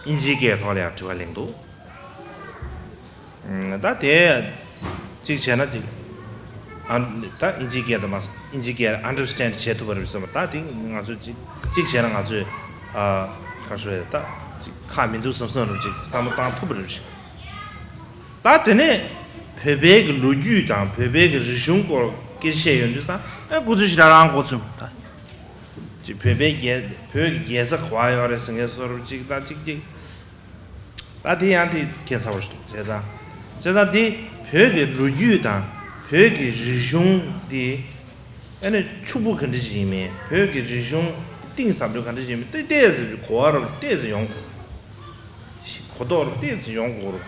དབྱིན་ཇིའི་སྐད་ཐོག་ལ་ཡང་དྲི་བ་གླེང་འདུག་ད་དེ་གཅིག་བྱས་ན་ཅིག་ཨ་ད་དབྱིན་ཇིའི་སྐད་དུ་མ་སོང་། དབྱིན་ཇིའི་སྐད་ཨན་ཌར་སི་ཊེན་ཌ་བྱེད་ཐུབ་པ་རེད་བསམ་པ། ད་དེ་ང་ཚོས་ཅིག་གཅིག་བྱས་ན་ང་ཚོས་ཨ་ག་རེ་ཞུ་ཡ། ད་ཅིག་ཁག་མི་འདུག་བསམ་བསམ་རུ་ཅིག་བསམ་བློ་བཏང་ཐུབ་པ་རེད། ད་དེ་ནས་བོད་པའི་གི་ལོ་རྒྱུས་དང་བོད་པའི་གི་རིག་གཞུང་སྐོར་སྐད་ཆ་བཤད་ཡོང་དུས་ཙང་ཨ་ཁོ་ཚོས་ཞེ་དྲག་རང་མགོ་ཚོས་ད། ཅིག་བོད་པའི་རྒྱལ་བོད་ཀྱི་རྒྱལ་ས་ག་པར་ཡོད་རེད་ཟེར་མཁན་བཟོ་འདྲ་ཅིག་དང་ཅིག་ཅིག་ད་དེ་ཡང་དེ་ཁྱད་མཚར་པོ་ཞིག་འདུག་བྱས་ཙང་། བྱས་ཙང་དེ་བོད་ཀྱི་ལོ་རྒྱུས་དང་བོད་ཀྱི་རིག་གཞུང་དེ་ཨ་ནི་ཕྱུག་པོ་ག་འདྲ་ཞིག་ཡིན་མིན། བོད་ཀྱི་རིག་གཞུང་གཏིང་ཟབ་འགྲོ་ག་འདྲ་ཞིག་ཡིན་མིན་དེ་ཏོག་ཙམ་གོ་བ་རུ་ཏོག་ཙམ་ཡོང་དགོས། གོ་རྟོགས་རུ་ཏོག་ཙམ་ཡོང་དགོས་རུ།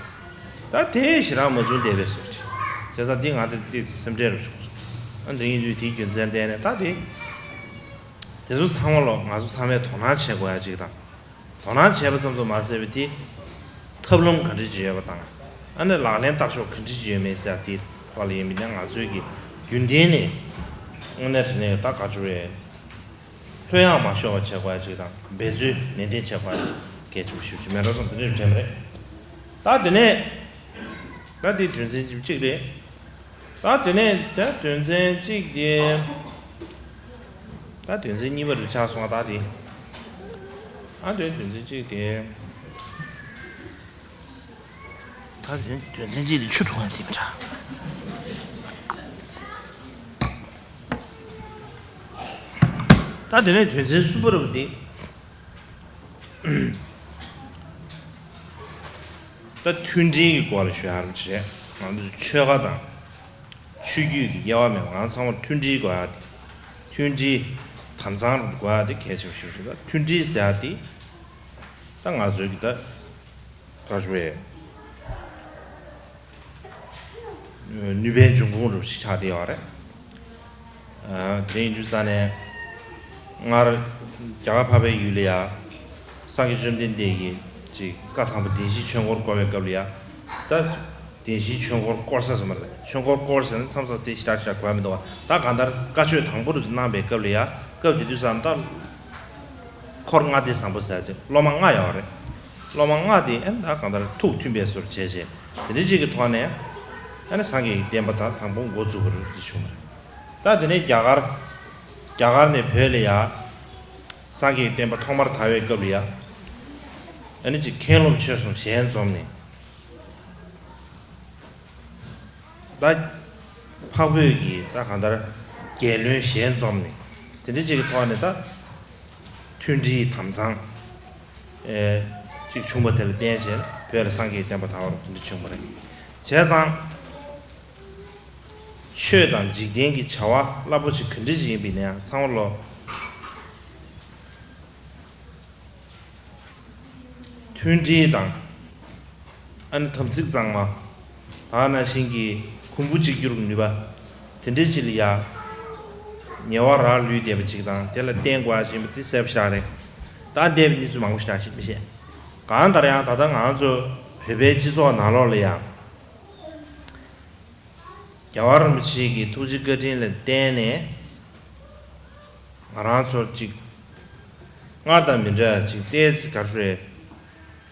ད་དེ་ཞེ་དྲག་མ་བྱུང་བསྡད་པའི་བཟོ་འདྲ་ཅིག་བྱས་ཙང་དེ་ང་དེ་ཏོག་ཙམ་སེམས་ཁྲལ་རུ་བྱུང་སོང་། ཨ་འདི་ཡིན་དུས་དེའི་རྒྱུ་མཚན་བརྟེན་ནས་ད་དེ། དེ་ཚོ་ཚང་མ་ལོ་ང་ཚོ་ཚང་མས་དོ་སྣང་བྱེད་དགོས་ཡ་གཅིག་དང་། དོ་སྣང་བྱས་པ་ཙམ་དུ་མ་ཟད་པའི་དེ་ཐབས་ལམ་ག་འདྲ་ཅིག་ཡོད་པ་དང་། ཨ་ནི་ལག་ལེན་བསྟར་ཕྱོགས་ག་འདྲ་ཅིག་ཡོད་མེད་ཟེར་ཡ་དེ་ཐོག་ལ་ཡིན་པ་ཡིན་ན་ང་ཚོའི་གི་རྒྱུན་ལྡན་ནས་དངོས་གནས་དྲང་གནས་ད་ག་ཅིག་རེད། ལྷོད་ཡངས་མ་ཤོར་བ་བྱེད་དགོས་ཡ་གཅིག་དང་། འབད་རྩོལ་ནན་ཏན་བྱེད་དགོས་ཡ་གལ་ཆེན་པོ་ཞེ་པོ་ཅིག་མེད་འགྲོ་བསམ་དེ་འདྲ་དྲན་པ་རེད། ད་དེ་ནས་ད་དེ་དོན་ཚན་གཅིག་རེད། ད་དེ་ནས་ད་དོན་ཚན་གཅིག་དེ། ད་དོན་ཚན་གཉིས་པ་རུ་ཆགས་སོང་བ། ད་དེ། ཨ་དེ་དོན་ཚན་གཅིག་དེ། ད་དོན་དོན་ཚན་གཅིག་དེ་ཆུ་འཐུང་ཡ་དེ་མི་འདྲ། ད་དེ་ནས་དོན་ཚན་གསུམ་པ་རུ་དེ། ད་མཐུན་སྒྲིལ་གྱི་སྐོར་ལ་ཞུ་ཡ་རུ་བྱས། ང་ཚོ་ཆོལ་ཁ་དང་། ཆོས་བརྒྱུད་ཀྱི་དབྱེ་བ་མེད་པ། ང་ཚང་མ་མཐུན་སྒྲིལ་དགོས་ཡ་དེ། མཐུན་སྒྲིལ་དམ་གཙང་དགོས་ཡ་དེ་གལ་ཆེན་པོ་ཞིག་རེད། ད་མཐུན་སྒྲིལ་ཟེར་ཡ་དེ་ད་ང་ཚོའི་གི་ད་ག་ཞུ་བའི་ནུས་པའི་འབྱུང་ཁུངས་རུ་ཞིག་ཆགས་བསྡད་ཡོད་རེད། དེ་ཡིན་དུས་ས་ནས་སྔར་རྒྱ་གར་འཕགས་པའི་ཡུལ་ལ་ཡ་སངས་རྒྱས་བཅོམ་ལྡན་འདས་ཀྱིས་ཅིག་བཀའ་དང་པོ་བདེན་བཞིའི་ཆོས་འཁོར་བསྐོར་བའི་སྐབས་ལ་ཡ། ད་བདེན་བཞིའི་ཆོས་འཁོར་བསྐོར་ས་ཟེར་མ་རེད། ཆོས་འཁོར་བསྐོར་ཟེར་ན་མཚམས་མཚམས་དེ་ཞེ་དྲག་ཞེ་དྲག་གོ་ཡ་མི་འདུག་བ། ད་གང་ལྟར་བཀའ་ཆོས་དང་པོ་རུ་གནང་བའི་སྐབས་ལ་ཡ། སྐབས་དེ་དུས་ས་ད་འཁོར་ལྔ་སྡེ་བཟང་པོ་ཟེར་ཅིག་སློབ་མ་ལྔ་ཡོད་རེད། སློབ་མ་ལྔ་དེ་ཨེ་ད་གང་ལྟར་ཐུགས་མཐུན་པའི་བཟོ་འདྲ་བྱས་བྱས། དེ་འདྲ་ཅིག་གི་ཐོག་ནས་ཨ་ནི་སངས་རྒྱས་ཀྱི་བསྟན་པ་དང་དང་པོ་འགོ་བཙུགས་པ་རེད་བྱུང་བ་རེད། ད་དེ་ནས་རྒྱ་གར། རྒྱ་གར་ནས་བོད་ལ་ཡ། སངས་རྒྱས་ཀྱི་བསྟན་པ་ཐོག་མར་དར་བའི་སྐབས་ལ་ཡ། ཨ་ནི་ཅིག་མཁན་སློབ་ཆོས་གསུམ་ཞལ་འཛོམས་ནས། ད་འཕགས་བོད་ཀྱི་ད་གང་ལྟར་རྒྱལ་བློན་ཞལ་འཛོམས་ནས། དེ་འདྲ་ཅིག་གི་ཐོག་ནས་ད་མཐུན་སྒྲིལ་དམ་གཙང་ཨེ་ཅིག་བྱུང་བ་དེ་ལ་བརྟེན་བྱས་བོད་ལ་སངས་རྒྱས་བསྟན་པ་དར་བ་རུ་དེ་འདྲ་བྱུང་བ་རེད། བྱས་ཙང་། ཆོས་དང་འཇིག་རྟེན་གྱི་བྱ་བ་རླབས་པོ་ཆེ་ག་འདྲ་ཞིག་ཡིན་པ་ཡིན་ན་ཡང་ཚང་མ་ལོ། མཐུན་སྒྲིལ་དང་། ཨ་ནི་དམ་ཚིག་གཙང་མ། ད་ནང་བཞིན་གྱི་གོང་བུ་གཅིག་གྱུར་གྱི་ནུས་པ། དེ་འདྲའི་ཅིག་ལ་ཡ། ཉེ་བར་རག་ལུས་བསྡད་པ་ཅིག་དང་དེ་ལ་བརྟེན་དགོས་ཡ་ཅིག་ཡིན་པ་དེ་གསལ་པོ་ཞེ་དྲག་རེད། ད་འདས་པའི་གནས་ཚུལ་མང་པོ་ཞེ་དྲག་ཞིག་མི་ཤེས། གང་ལྟར་ཡང་ད་ལྟ་ང་ཚོ་བོད་པའི་སྤྱི་ཚོགས་ནང་ལོགས་ལ་ཡང་། རྒྱལ་བ་རིན་པོ་ཆེ་གི་ཐུགས་རྗེ་བཀའ་དྲིན་ལ་བརྟེན་ནས། ང་རང་ཚོར་ཅིག་སྔར་དང་མི་འདྲ་ཅིག་ཏོག་ཙམ་ག་རེ་ཟེར།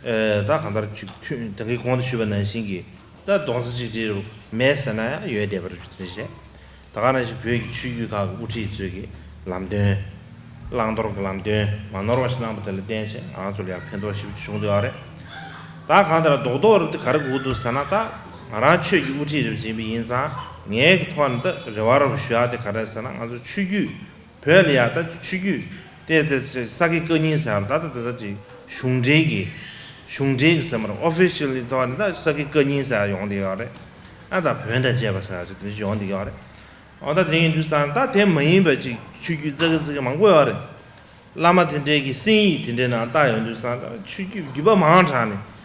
ཨེ། ད་གང་ལྟར་ཅིག་ཐུན་ད་གིན་གོང་དུ་ཞུས་པ་ནང་བཞིན་གྱི་ད་རྡོག་རྩ་གཅིག་སྒྲིལ་མེད་ཟེར་ན་ཡང་ཡོད་བསྡད་པ་རེད་ཞུ་དེ་རེད། ད་ག་ནང་བཞིན་བོད་ཀྱི་ཆོས་བརྒྱུད་ཁག་གི་དབུ་ཁྲིད་ཚོས་ཀྱི་ལམ་སྟོན། བླང་དོར་གྱི་ལམ་སྟོན་མ་ནོར་བ་ཞིག་གནང་པ་དེ་ལ་བརྟེན་བྱས་ང་རང་ཚོ་ལ་ཡང་ཕན་ཐོགས་ཞེ་པོ་ཅིག་བྱུང་བསྡད་ཡོད་རེད། ད་གང་ལྟར་རྡོག་རྡོག་རེད་དེ་ག་རེ་དགོས་འདུག་ཟེར་ན། ད་ང་རང་ཆོས་ཀྱི་དབུ་ཁྲིད་རེད་ཅེས་པ་ཡིན་ཙང་ངའི་ཐོག་ནས་ད་རེ་བ་རེ་བ་ཞུ་ཡག་དེ་ག་རེ་ཟེར་ན། ང་ཚོ་ཆོས་བརྒྱུད་བོད་ལ་ཡ་ད་ཆོས་བརྒྱུད་དེ་དེ་ས་དགེ་བཀའ་རྙིང་ཟེར་ཡག་ད་ད་ད་ད་ཅིག་གཞུང་འབྲེལ་གྱི་གཞུང་འབྲེལ་གྱི་ཟེར་མ་རེད། ཨོ་ཕི་ཤལ་ཐོག་ནས་ད་ས་དགེ་བཀའ་རྙིང་ཟེར་ཡག་ཡོང་བསྡད་ཡོད་རེད། ཨ་ད་བོན་དང་བཅས་པ་ཟེར་ཡག་ཅིག་དེ་འདྲ་ཅིག་ཡོང་བསྡད་ཡོད་རེད། འོ་ད་དེ་ཡིན་དུས་ཙང་ད་དེ་མ་ཡིན་པ་ཅིག་ཆོས་བརྒྱུད་ཙག་གེ་ཙིག་གེ་མང་པོ་ཡོད་རེད། བླ་མ་དེ་འདྲའི་གི་གསན་ཡིག་དེ་འདྲའི་ནང་བཏགས་ཡོང་དུས་ཙང་ད་ཆོས་བརྒྱུད་བརྒྱུད་པ་མང་དྲགས་ནས་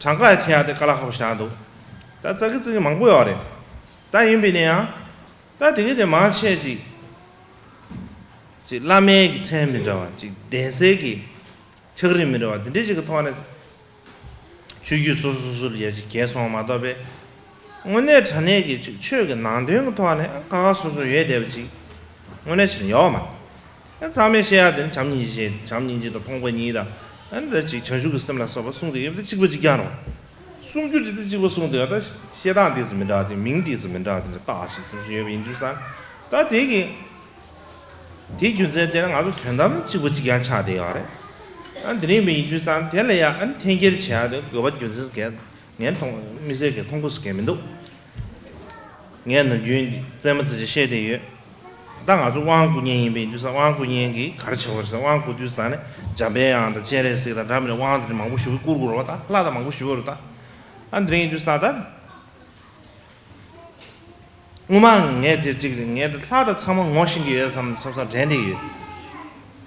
གྲངས་ཀ་ཡང་ཐེ་ཡག་དེ་དཀའ་ལས་ཁག་པོ་ཞེ་དྲག་འདུག་ད་ཙག་གེ་ཙིག་གེ་མང་པོ་ཡོད་རེད། ད་ཡིན་པས་ན་ཡང་ད་དེ་གི་དེ་མང་ཆེ་ཅིག་ཅིག་བླ་མའི་གི་མཚན་མི་འདྲ་བ་ཅིག་གདན་སའི་གི་ཕྱག་རིས་མི་འདྲ་བ་དེ་འདྲའི་ཅིག་གི་ཐོག་ནས། ཆོས་བརྒྱུད་སོ་སོ་སོ་སོ་ལ་ཡ་ཅིག་གྱེས་སོང་བ་མ་གཏོགས་པའི། དངོས་གནས་དྲང་གནས་ཀྱི་ཆོས་ཆོས་ཀྱི་ནང་དོན་གྱི་ཐོག་ནས་ཁ་ཁ་སོ་སོ་ཡོད་བསྡད་པ་ཅིག་དངོས་གནས་བྱས་ན་ཡོད་མ་རེད། ཚང་མས་བཤད་ཡག་དེ་ནི་བྱམས་སྙིང་རྗེ་བྱམས་སྙིང་རྗེ་དང་ཕོངས་པ་ཉིད་དང་། ཨ་ནི་ད་ཅིག་བྱང་ཆུབ་ཀྱི་སེམས་ལ་སོགས་པ་གསུངས་བསྡད་ཡོད་པ་དེ་གཅིག་པ་གཅིག་རྐྱང་རེད། གསུང་རྒྱུ་དེ་དེ་གཅིག་པ་གསུངས་བསྡད་ཡོད། ད་བཤད་སྟངས་དེ་ཚོ་མི་འདྲ་བ་དེ་མིང་དེ་ཚོ་མི་འདྲ་བ་དེ་འདྲ་བཏགས་ཤིག་དེ་ཚོ་ཡོད་པ་ཡིན་དུས་ཙང་། ད་དེ་གི་དེའི་རྒྱུ་མཚན་དེ་ནི་ང་ཚོ་དོན་དམ་གཅིག་པ་གཅིག་རྐྱང་ཆགས་བསྡད་ཡོད་རེད། ཨ་འདི་རིང་མི་ཡིན་དུས་ཙང་དེ་ལ་ཡང་ཨ་ནི་འཐེན་འཁྱེར་བྱེད་ཡག་དེ་དགོས་པ་རྒྱུ་མཚན་གང་ངས་མཐོང་མི་ཚེ་གི་མཐོང་གོ་ཟེར་མཁན་མི་འདུག་ངས་ནམ་རྒྱུན་རྩེད་མོ་རྩེ་བྱས་བཤད་བསྡད་ཡོད། ད་ང་ཚོ་དབང་བསྐུར་མཁན་ཡིན་པ་ཡིན་དུས་ཙང་དབང་བསྐུར་མཁན་གྱིས་ག་རེ་བྱེད་དགོས་རེད་ཟེར། དབང་བསྐུར་དུས་ཙང་ནས་འཇམ་པའི་དབྱངས་དང་སྤྱན་རས་གཟིགས་དང་འདྲ་མི་འདྲ་དབང་དེ་འདྲ་མང་པོ་ཞེ་པོ་བསྐུར་དགོས་རེད་པ། ད་ལྷ་དང་མང་པོ་ཞེ་པོ་རེད་ད། ཨ་འདི་རིང་ཡིན་དུས་ཙང་ད། སྔོན་མ་ངས་དེ་འགྲིག་རེད། ངས་དེ་ལྷ་དང་ཚང་མ་ངོ་ཤེས་ཀྱི་ཡོད་བསམ་བསམ་བསམ་དྲན་བསྡད་ཡོད།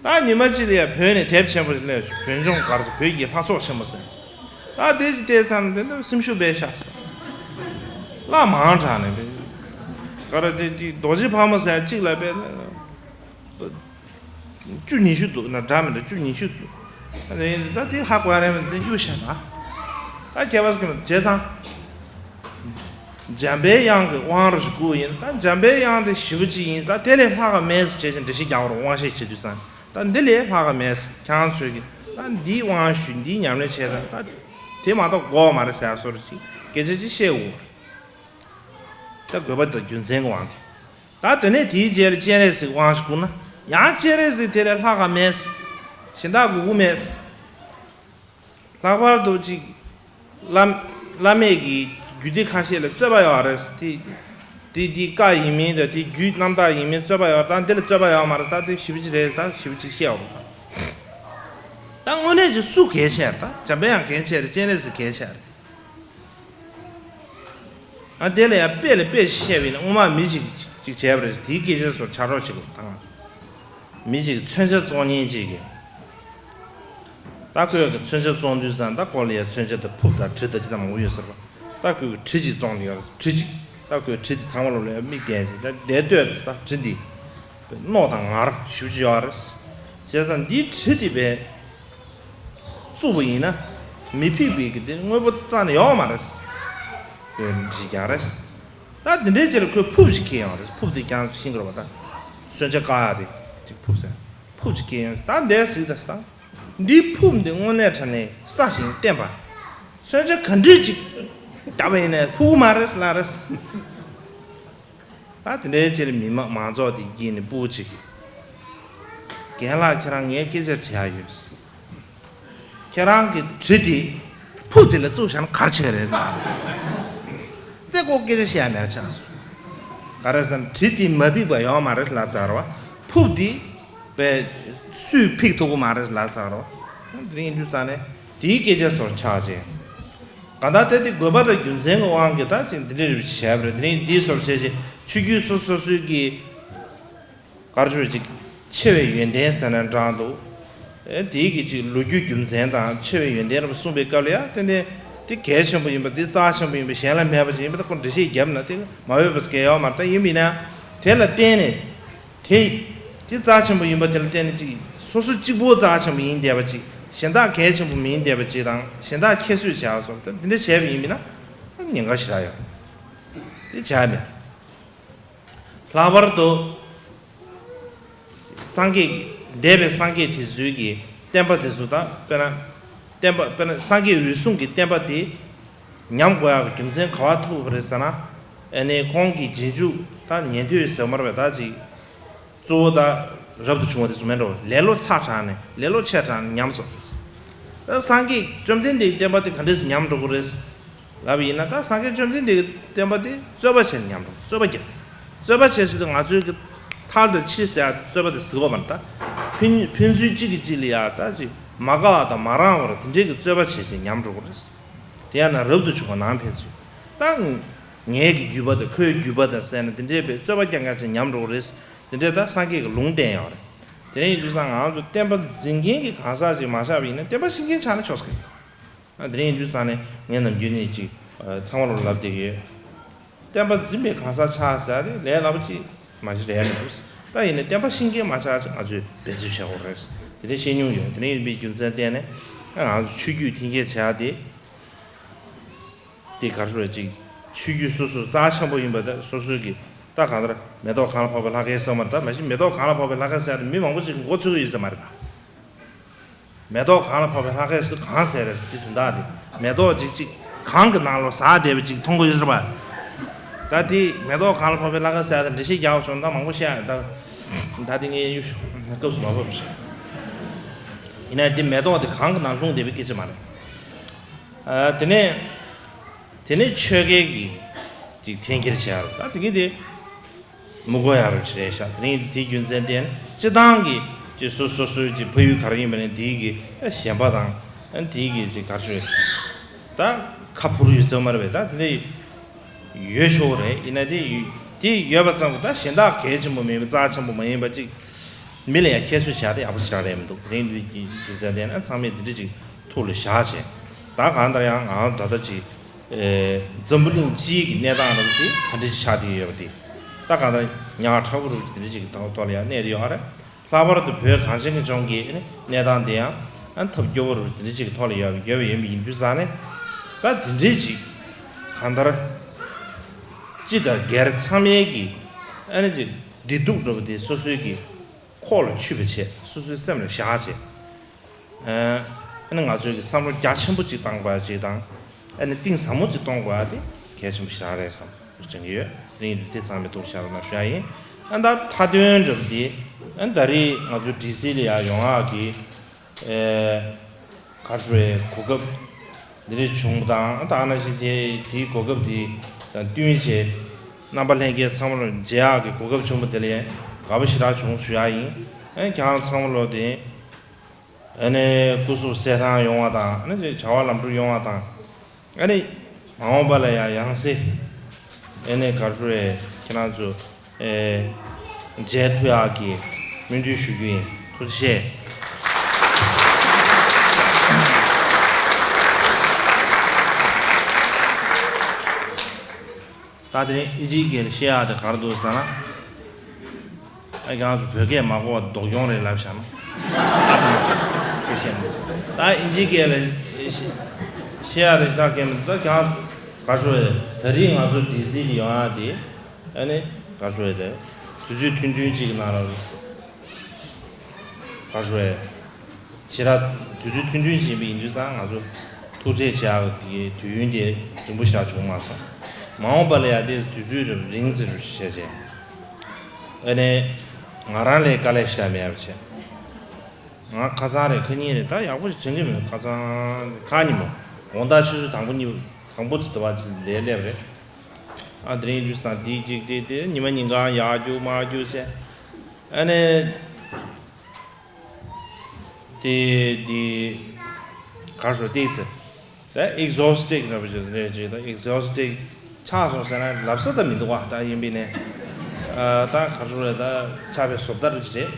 ད་ཉི་མ་གཅིག་ལ་ཡ་བོད་ནས་དེབ་ཆེན་པོ་ཞིག་སླེབས་བྱུང་། བོད་ལྗོངས་སྒར་དུ་བོད་ཀྱི་ལྷ་ཚོགས་ཆེན་པོ་ཟེར། ད་དེ་ཅིག་བལྟས་ཚར་ན་དེ་འདྲ་སེམས་ཤུགས་རྦད་ཤར་སོང་། བླ་མང་དྲགས་ནས་དེ་ག་རེ་དེ་དེ་རྡོ་རྗེ་ཕག་མོ་ཟེར་གཅིག་ལ་དཔེ་བཅུ་ཉི་ཤུ་འདུག་ན་འདྲ་མི་འདྲ་བཅུ་ཉི་ཤུ་འདུག་ཨ་ནི་ད་དེ་ཧ་གོ་ཡ་རེད་མི་འདུག་གཡུག་བཞག་ན། ད་ཁྱད་པར་ཟེར་གྱི་མི་འདུག་བྱས་ཙང་། འཇམ་པའི་དབྱངས་ཀྱི་དབང་རུ་ཞིག་བསྐུར་ཡིན། ད་འཇམ་པའི་དབྱངས་དེ་ཞེ་པོ་ཅིག་ཡིན། ད་དེ་ལས་ལྷག་ག་མེད་ཟེར་བྱས་ཅིག་འགྲེལ་བཤད་རྒྱག་པར་དབང་ཤེད་བྱེད་དུས་ཙང་། ད་འདི་ལས་ལྷག་ག་མེད་ཟེར་ཁྱེད་རང་ཚོས་ཀྱི་ད་འདིའི་དབང་ཞུས་འདིའི་ཉམས་ལེན་བྱས་ཙང་ད་དེ་མ་གཏོགས་དགོས་མ་རེད་ཟེར་ཡ་བཟོ་འདྲ་ཅིག་སྐད་ཆ་ཅིག་བཤད་འོ། ད་དགོས་པ་དང་རྒྱུ་མཚན་གྱི་དབང་གིས། ད་དེ་ནས་དེའི་རྗེས་ལ་སྤྱན་རས་གཟིགས་དབང་ཞིག་བསྐུར་ན། ཡང་སྤྱན་རས་གཟིགས་དེ་ལས་ལྷག་ག་མེད། གཞན་དག་དགོས་ཀྱི་མེད། ལྷག་པར་དུ་ཅིག་བླ་བླ་མེད་ཀྱི་རྒྱུད་སྡེ་ཁ་ཤས་ལ་རྩོད་པ་ཡོད་རེད། དེ་དེ་དེ་བཀའ་ཡིན་མིན་དང་དེ་རྒྱུད་རྣམ་དག་ཡིན་མིན་རྩོད་པ་ཡོད། ད་འདི་ལ་རྩོད་པ་ཡོད་མ་རེད། ད་དེ་ཞེ་པོ་ཅིག་རེད། ད་ཞེ་པོ་ཅིག་བཤད་འོ། ད་དངོས་གནས་ཅིག་སུ་གལ་ཆེ་རེད། ད་འཇམ་པའི་དབྱངས་གལ་ཆེ་རེད། སྤྱན་རས་གཟིགས་གལ་ཆེ་རེད། ཨ་དེ་ལ་ཡང་དཔེ་ལ་དཔེ་བཤད་པ་ཡིན་ན་སྔོན་མ་མི་གཅིག་གཅིག་བྱས་པ་རེད། དེའི་སྐད་ཆ་ཚོར་ཆ་རོགས་བྱེད་དགོས་དང་། མི་གཅིག་མཚོན་ཆ་བཙོང་མཁན་གཅིག་གིས། ད་ཁོས་ཀྱི་མཚོན་ཆ་བཙོང་དུས་ཙང་ད་ཁོ་ལ་ཡང་མཚོན་ཆ་དང་ཕུབ་དང་གྲི་དང་ཅི་དང་མང་པོ་ཡོད་ཟེར་བ། ད་ཁོས་ཀྱི་གྲི་གཅིག་བཙོང་དུས་ཡང་གྲི་གཅིག་ད་ཁོས་གྲི་དེ་ཚང་མ་ལོ་ལ་ཡང་མིག་བསྟན་ཅིག་ད་བསྡད་སྡོད་དུས་ད་གྲི་འདི། རྣོ་དང་ངར་ཞེ་པོ་ཅིག་ཡོད་རེད། བྱས་ཙང་འདིའི་གྲི་དེ་བས་བཙུགས་པ་ཡིན་ན་མི་ཕིག་པའི་གི་དེ་དངོས་པོ་རྩ་ནས་ཡོད་མ་རེད། འདྲི་རྒྱག་རེད། ད་དེ་འདྲའི་ཕྱིར་ཁོས་ཕུབ་ཅིག་ཁྱེར་ཡོང་རེད། ཕུབ་དེ་ཀྱང་ཤིང་གི་རེད་པ། ད་མཚོན་ཆ་བཀག་ཡག་དེ་ཅིག་ཕུབ་ཟེར། ཕུབ་ཅིག་ཁྱེར་ཡོང་ད་འདས་ཟིག་ད་ཟེར་ད། འདིའི་ཕུབ་འདི་དངོས་གནས་དྲང་གནས་སྲ་ཞིང་བརྟན་པ། མཚོན་ཆ་ག་འདྲས་ཅིག་བརྡབས་པ་ཡིན་ནའི་ཕུག་གི་མ་རེད་ལབ་རེད། ད་དེ་འདྲའི་ཕྱིར་མི་མང་མང་ཚོགས་དེ་དཀྱིལ་ནས་སྤུ་གུ་གཅིག་གིས། རྒན་ལགས་ཁྱེད་རང་ངའི་སྐད་ཆ་དྲི་ཡག་ཡོད། ཁྱེད་རང་གི་གྲི་དེ་ཕུབ་དེ་ལ་བཙུགས་བཞག་ན་ག་རེ་བྱེད་ཀྱི་རེད་ལབ་རེད། དེ་ཁོ་སྐད་ཆ་བཤད་ཡག་མེད་པ་ཆགས་སོང་། ག་རེ་ཟེར་ན་གྲི་དེ་མ་ཕིག་པ་ཡོད་མ་རེད་ལབ་ཚར་བ། ཕུབ་དེ་པས་སུས་ཕིག་ཐུབ་ཀྱི་མ་རེད་ལབ་ཚར་བ། དེ་རིང་དུས་ས་ནས་དེའི་སྐད་ཆ་ཚོར་ཆགས་བྱས། གང་ལྟར་དེ་དེ་དགོས་པ་དང་རྒྱུ་མཚན་གྱི་དབང་གིས་ད་ཅིག་འདི་འདྲ་རེ་བྱས་པ་རེད། དེ་ནས་འདིའི་སོར་བྱས་ཤིང་ཆོས་བརྒྱུད་སོ་སོ་སོའི་གི་གར་ཆོས་ཅིག་ཆེ་བའི་ཡོན་ཏན་ཟེར་ན་འདྲ་འདུག་ཨེ་དེའི་གི་ཅིག་ལོ་རྒྱུས་རྒྱུ་མཚན་དང་ཆེ་བའི་ཡོན་ཏན་རབ་གསུངས་པའི་སྐབས་ལ་ཡང་ཏན་ཏན་དེ་གལ་ཆེན་པོ་ཡིན་པ་དེ་རྩ་ཆེན་པོ་ཡིན་པ་གཞན་ལ་མེད་པ་ཅིག་ཡིན་པ་ད་ཁོ་འགྲེལ་བཤད་བརྒྱབ་ན་དེ་མ་འོས་པ་སྐད་ཡོག་མ་རེད། ད་ཡིན་མིན་ན་དེ་ལ་བརྟེན་ནས། དེ། དེ་རྩ་ཆེན་པོ་ཡིན་པ་དེ་ལ་བརྟེན་ནས་ཅིག་སོ་སོ་གཅིག་པོ་རྩ་ཆེན་པོ་ཡིན་བསྡད་པ་ཅིག་གཞན་དག་གལ་ཆེན་པོ་མིན་བསྡད་པ་ཅིག་དང་གཞན་དག་ཁྱད་གསོད་བྱས་པ་སོགས་དེ་འདྲ་བྱས་པ་ཡིན་མིན་ན་ཉེན་ཁ་ཞེ་དྲག་ཡོད། དེ་བྱས་མེད། ལྷག་པར་དུ་སངས་རྒྱས་འདས་པའི་སངས་རྒྱས་དེ་ཚོའི་གི་བསྟན་པ་དེ་ཚོ་དང་དཔེར་ན། བསྟན་པ་དཔེར་ན་སངས་རྒྱས་འོད་སྲུང་གི་བསྟན་པ་དེ། ཉམས་དགོས་ཡག་གི་རྒྱུ་མཚན་ག་བ་ཐུག་པ་རེད་ཟེར་ན། ཨ་ནི་ཁོང་གི་རྗེས་འཇུག་དང་ཉན་ཐོས་ཟེར་མར་བའི་ད་ཅིག་གཙོ་བོ་དང་རབ་ཏུ་བྱུང་བ་དེ་ཚོ་མེད་འགྲོ། ལེ་ལོ་ཚ་དྲགས་ནས་ལེ་ལོ་ཆེ་དྲགས་ནས་ཉམས་སོང་རེད། ད་སངས་རྒྱས་བཅོམ་ལྡན་འདས་ཀྱི་བསྟན་པ་དེ་ག་འདྲས་སེ་ཉམས་འགྲོ་གི་རེད་ལབ་ཡིན་ན། ད་སངས་རྒྱས་བཅོམ་ལྡན་འདས་ཀྱི་བསྟན་པ་དེ་རྩོད་པ་བྱས་ནས་ཉམས་འགྲོ། རྩོད་པ་རྒྱབ། རྩོད་པ་བྱས་ཟེར་དུས་ང་ཚོའི་གི་ཐར་དང་འཆི་ཟེར་ཡག་རྩོད་པ་དེ་ཟེར་གོ་མ་རེད། ད་ཕན་ཕན་ཚུན་གཅིག་གིས་གཅིག་ལ་ཡ་ད་ཅིག་མ་དགའ་བ་དང་མ་རངས་པར་དེ་འདྲས་ཀྱི་རྩོད་པ་བྱས་བྱས་ཉམས་འགྲོ་གི་རེད། དེ་ཡང་ན་རབ་ཏུ་བྱུང་བ་ནང་ཕན་ཚུན། ད་ངའི་གི་རྒྱུད་པ་དང་ཁོའི་རྒྱུད་པ་དང་ཟེར་ནས་དེ་འདྲའི་བའི་རྩོད་པ་རྐྱང་རྐྱང་ཅིག་ཉམས་འགྲོ་གི་རེད། དེ་འདྲའི་ད་སངས་རྒྱས་ཀྱི་ལུང་བསྟན་ཡོད་རེད། དེ་ནས་ཡིན་དུས་ཙང་ང་ཚོ་བསྟན་པ་འཛིན་མཁན་གྱི་གང་ཟག་ཅིག་མ་ཆགས་པ་ཡིན་ན་བསྟན་པ་ཤེས་མཁན་ཆགས་ན་ཆོག་ས་རེད། ཨ་དེ་ནས་ཡིན་དུས་ཙང་ནས་ངས་ནམ་རྒྱུན་ནས་ཅིག་ཚང་མ་ལ་ལབ་བསྡད་ཀྱི་ཡོད། བསྟན་པ་འཛིན་པའི་གང་ཟག་ཆགས་ཟེར་ཡ་དེ་ལས་སླ་པོ་ཅིག་མ་གཞི་རེད་མི་འདུག་ད་ཡིན་ནའི་བསྟན་པ་ཤེས་མཁན་མ་ཆགས་ཅིག་ང་ཚོས་འབད་རྩོལ་བྱེད་དགོས་རེད། དེ་འདྲའི་བཤད་མྱོང་ཡོད། དེ་འདྲ་ཡིན་པའི་རྒྱུ་མཚན་བརྟེན་ནས་ང་ཚོ་ཆོས་བརྒྱུད་འཐེན་འཁྱེར་བྱེད་ཡ་དེ། དེ་ག་རེ་ཟེར་ཅིག་ཆོས་བརྒྱུད་སོ་སོ་རྩ་ཆེན་པོ་ཡིན་པ་དང་སོ་སོའི་གི་ད་གང་ལྟར་མེ་ཏོག་གང་ལ་ཕོག་པའི་ལྷ་སྐལ་ཟེར་མ་རེད། ད་མ་གཞི་མེ་ཏོག་གང་ལ་ཕོག་པའི་ལྷ་སྐལ་ཟེར་ཡ་དེ་མི་མང་པོ་ཅིག་གིས་མགོ་ཚོས་ཀྱི་ཡོད་ས་མ་རེད་ད། མེ་ཏོག་གང་ལ་ཕོག་པའི་ལྷ་སྐལ་ཟེར་དུས་གང་ཟེར་རེད་ཟེར་དེ་དོན་དག་དེ། མེ་ཏོག་ཅིག་ཅིག་གང་གི་ནང་ལོགས་ཟགས་བསྡད་པ་ཅིག་མཐོང་གི་ཡོད་ས་རེད་པ། ད་དེ་མེ་ཏོག་གང་ལ་ཕོག་པའི་ལྷ་སྐལ་ཟེར་ཡ་དེ་འགྲེལ་བཤད་རྒྱག་པ་བྱུང་ན་ད་མང་པོ་བཤད་ཡ་ད། ད་དེ་ངས་གཡུ་ཤོ་སྐབས་སུ་མ་བབས་རེད། ཡིན་ན་དེ་མེ་ཏོག་དེ་གང་གི་ནང་ལྷུང་བསྡད་པའི་སྐད་ཆ་མ་རེད། ཨ། དེ་ནས། དེ་ནས་ཆོས་སྐལ་གྱི་ཅིག་འཐེན་འཁྱེར་བྱས་རོགས། ད་དེ་གི་དེ་མི་དགོས་ཡ་རུ་ཅི་རེད་ཤག་དེ་ནས་དེའི་རྒྱུ་མཚན་བརྟེན་སྤྱི་བཏང་གི་ཅིག་སོ་སོ་སོའི་ཅིག་ཕ་ཡུལ་ག་རེ་ཡིན་པ་ནས་དེའི་གི་ཞེན་པ་དང་། ཨ། དེའི་གི་ཅིག་ག་རེ་ཞུ། ད་ཁ་འཕུར་ཡོད་ཚད་མ་རེད་པས། ད་དེ་འདྲ་ཡོད་ཆོག་རེད། ཡིན་ན་དེ་ཡོད་དེ་ཡོད་པ་ཙམ་གྱིས་ད་གཞན་དག་གལ་ཆེན་པོ་མིན་པ་རྩ་ཆེན་པོ་མ་ཡིན་པ་ཅིག་མི་ལ་ཡང་ཁྱད་གསོད་བྱ་དེ་ཡག་པོ་ཞེ་དྲག་རེད་མི་འདུག་དེ་རིང་འདི་གི་རྒྱུ་མཚན་དེ་ན་ཚང་མས་འདི་འདྲ་ཅིག་ཐུགས་ལ་བཞག་བྱས། ད་གང་ལྟར་ཡང་ང་ད་ལྟ་ཅིག་ཨེ། འཛམ་བུ་གླིང་སྤྱིའི་གི་གནས་སྟངས་རབ་དེ་ག་འདྲ་ཅིག་ཆགས་བསྡད་ཡོད་པ་དེ། ད་གང་ལྟར་ཉག་ཕྲ་བོ་རུ་འདི་འདྲ་ཅིག་གི་ཐོག་ཐོག་ལ་ཡང་གནས་བསྡད་ཡོད་རེད། ལྷག་པར་དུ་བོད་གངས་ཅན་གྱི་ལྗོངས་ཀྱི་གནས་སྟངས་དེ་ཡང་ཨ་ཐབས་སྐྱོ་བོ་རུ་འདི་འདྲ་ཅིག་གི་ཐོག་ལ་ཡོད་ཡོད་པ་ཡིན་པ་ཡིན་དུས་ཙང་ནས། ད་འདི་འདྲ་ཅིག་གང་ལྟར་སྤྱི་དང་སྒེར་ཚང་མའི་གི་ཨ་ནི་ཅིག་བདེ་སྡུག་འགྲོ་བ་དེ་སོ་སོའི་གི་ཁོག་ལ་ཆུད་པ་བྱས། སོ་སོའི་སེམས་ལ་བཞག་བྱས། ཨ་ནི་ང་ཚོའི་གི་བསམ་བློ་རྒྱ་ཆེན་པོ་ཅིག་བཏང་དགོས་ཡ་ཅིག་དང་། ཨ་ནི་གཏིང་ཟབ་མོ་ཅིག་གཏོང་དགོས་ཡ་དེ་གལ་ཆེན་པོ་ཞེ་དྲག་རེད་བསམ་དྲན་གྱི་ཡོད། དེ་ཡིན་དུས་དེ་ཚང་མས་ཐུགས་ཤར་གནང་ཞུ་ཡ་ཡིན། ཨ་ད་མཐའ་དོན་འགྲུབ་དེ་ཨ་ད་རེས་ང་ཚོ་ཌི་སི་ལ་ཡ་ཡོང་ཡག་གི་ཨེ། ག་རེ་ཟེར་གོ་སྐབས་འདི་འདྲ་བྱུང་བ་དང་། ད་ནང་བཞིན་དེ་དེའི་གོ་སྐབས་དེ་དང་བསྟུན་བྱས་རྣམ་པ་ལྷན་རྒྱས་ཚང་མ་ལ་མཇལ་ཡག་གི་གོ་སྐབས་བྱུང་བ་དེ་ལ་ཡང་དགའ་པོ་ཞེ་དྲག་བྱུང་ཞུ་ཡག་ཡིན། ཨ་ཁྱེད་རང་ཚང་མ་ལོ་དེ་ཨ་ནི་སྐུ་གཟུགས་གསལ་ཐང་ཡོང་བ་དང་། ཨ་ནི་བྱ་བ་ལམ་འགྲོ་ཡོང་བ་དང་། ཨ་ནི་མ་འོངས་པ་ལ་ཡང་ཡང་སེ་ཨ་ནི་ག་རེ་ཟེར་ཁྱེད་རང་ཚོ་ཨེ་མཇལ་ཐུབ་ཡག་གི་སྨོན་འདུན་ཞུ་རྒྱུ་ཡིན། ཐུགས་རྗེ་ཆེ། ད་དེ་རིང་ཨིན་ཇིའི་སྐད་ལ་བཤད་ཡག་དེ་ག་རེ་འདུག་ཟེར་ན། ཨ་ཁྱེད་རང་ཚོ་བོད་སྐད་མ་གོ་བ་སྡུག་གྱོང་རེད་ལབ་བཞག་ན། ཨ་ད་མ་སྐད་བཤད་ན། ད་ཨིན་ཇིའི་སྐད་ལ་བཤད་ཡག་དེ་ཞེ་དྲག་གལ་མི་འདུག་ད་ཁྱེད་རང་ག་རེ་ཟེར། ད་རེས་ང་ཚོ་ཌི་སི་ལ་ཡོང་ཡག་དེ་ཨ་ནི་ག་རེ་ཟེར་དེ་དུས་ཚོད་ཐུང་ཐུང་ཅིག་གི་ནང་ལ། ག་རེ་ཟེར། ཞེ་དྲག་དུས་ཚོད་ཐུང་ཐུང་ཞིག་ཡིན་པ་ཡིན་དུས་ཙང་ང་ཚོ་ཐུག་འཕྲད་བྱེད་ཡག་གི་དུས་ཡུན་དེ་རིང་པོ་ཞེ་དྲག་བྱུང་མ་སོང་། མ་འོངས་པ་ལ་ཡང་དེ་དུས་ཚོད་རིང་ཙམ་བྱས་བྱས། ཨ་ནི་ང་རང་ལ་དཀའ་ལས་ཞེ་དྲག་མེད་པ་བྱས། ང་ཁ་སང་རེད་ཁ་ཉིན་རེད་ད་ཡག་པོ་ཞིག་དྲན་གྱི་མེད། ཁ་སང་ཁ་ཉིན་མོ་དགོང་དག་ཆུ་ཚོད་དང་པོ་གཉིས་དང་པོ་དེ་དུ་བ་ཅིག་ལས་སླེབས་རེད། ཨ་དེ་རིང་དུས་སང་དེའི་གཅིག་དེ་དེ་ཉི་མ་ཉིན་གང་ཡག་རྒྱུག་མ་རྒྱུག་བྱས། ཨ་ནི། དེ་དེ་གར་ཞོ་ཏེ་ཙི། ད་ཨེག་ཛོ་སི་ཊིག་འདྲ་པོ་ཅིག་རེད་ཅེས། ད་ཨེག་ཛོ་སི་ཊིག་ཆགས་སོང་ཟེར་ན་ལབ་ས་ད་མི་འདུག་བ། ད་ཡིན་པས་ནས། ཨ། ད་ག་རེ་རེད། ད་ཆགས་པའི་བཟོ་ལྟ་རེད་ཅེས།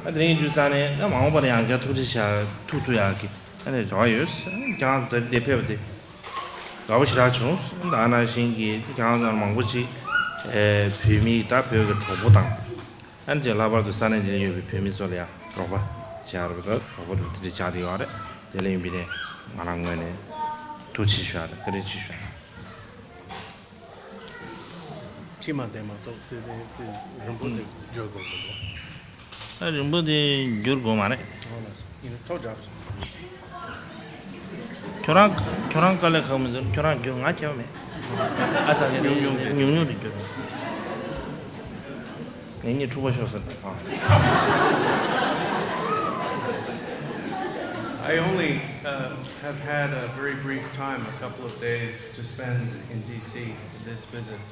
ཨ། དེ་རིང་དུས་ས་ནས་ད་མ་འོངས་པར་ཡང་བསྐྱར་ཐུགས་རྗེ་ཆེ། ཐུག་ཐུག་ཡག་གི་ཨ་ནི་རེ་བ་ཡོད། ཨ་ནི་ཀྱང་ད་འདི་ཕེབས་པ་དེ་དགའ་པོ་ཞེ་དྲག་བྱུང་། ད་ཨ་ནང་བཞིན་གྱི་ཀྱང་ད་མང་པོ་ཅིག་ཨེ། བོད་མི། ད་བོད་ཀྱི་གྲོགས་པོ་དང་། ཨ་ནི་ལྷག་པར་དུ་ས་གནས་འདི་ལ་ཡོད་པའི་བོད་མི་ཚོ་ལ་ཡང་རོགས་པ་བྱེད་ཡག་རོགས་པ། གྲོགས་པོ་དེ་འདྲ་ཆགས་བསྡད་ཡོད་རེད། དེ་ལ་ཡིན་པས་ནས་ང་རང་ངོས་ནས་ཐུགས་རྗེ་ཆེ་ཞུ་ཡག་རེད། བཀའ་དྲིན་ཆེ་ཞུ་ཡག་རེད། ཁྲིད་མ་བསྡད་མ་གཏོགས་དེ་དེ་དེ་རིང་པོ་དེ་འགྱུར་དགོས་ཀྱི་འདུག་ཨ། རིང་པོ་དེ་འགྱུར་དགོས་མ་རེད། ཨོ་ལགས་སོ། ཡིན་ན་ཐོག་འཇགས་སོང་། ཁྱོད་རང་ཁྱོད་རང་དཀའ་ལས་ཁག་མི་འདུག་ཁྱོད་རང་འགྱུར། ང་ཁྱད་པར་མེད། ཨ་ཙང་ངས་ཉུང་ཉུང་དེ་ཉུང་ཉུང་དེ་འགྱུར། ངེད་གཉིས་འཁྲུག་པ་ཤོར་ཟེར་ད་ཨ། I only uh, have had a very brief time, a couple of days to spend in D C in this visit,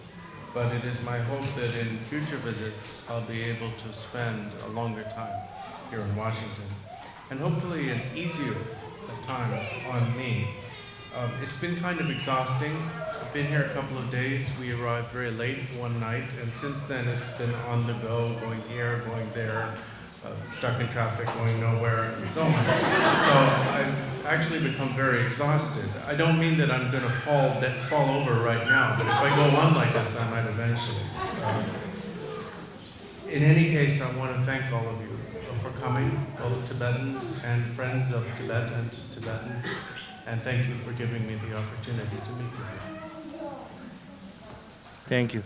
but it is my hope that in future visits I'll be able to spend a longer time here in Washington, and hopefully an easier time on me. Um, it's been kind of exhausting. I've been here a couple of days. We arrived very late one night, and since then it's been on the go, going here, going there, uh, stuck in traffic, going nowhere, and so on. So I've actually become very exhausted. I don't mean that I'm going to fall de- fall over right now, but if I go on like this, I might eventually. Um, in any case, I want to thank all of you for coming, both Tibetans and friends of Tibet and Tibetans, and thank you for giving me the opportunity to meet with you. Thank you.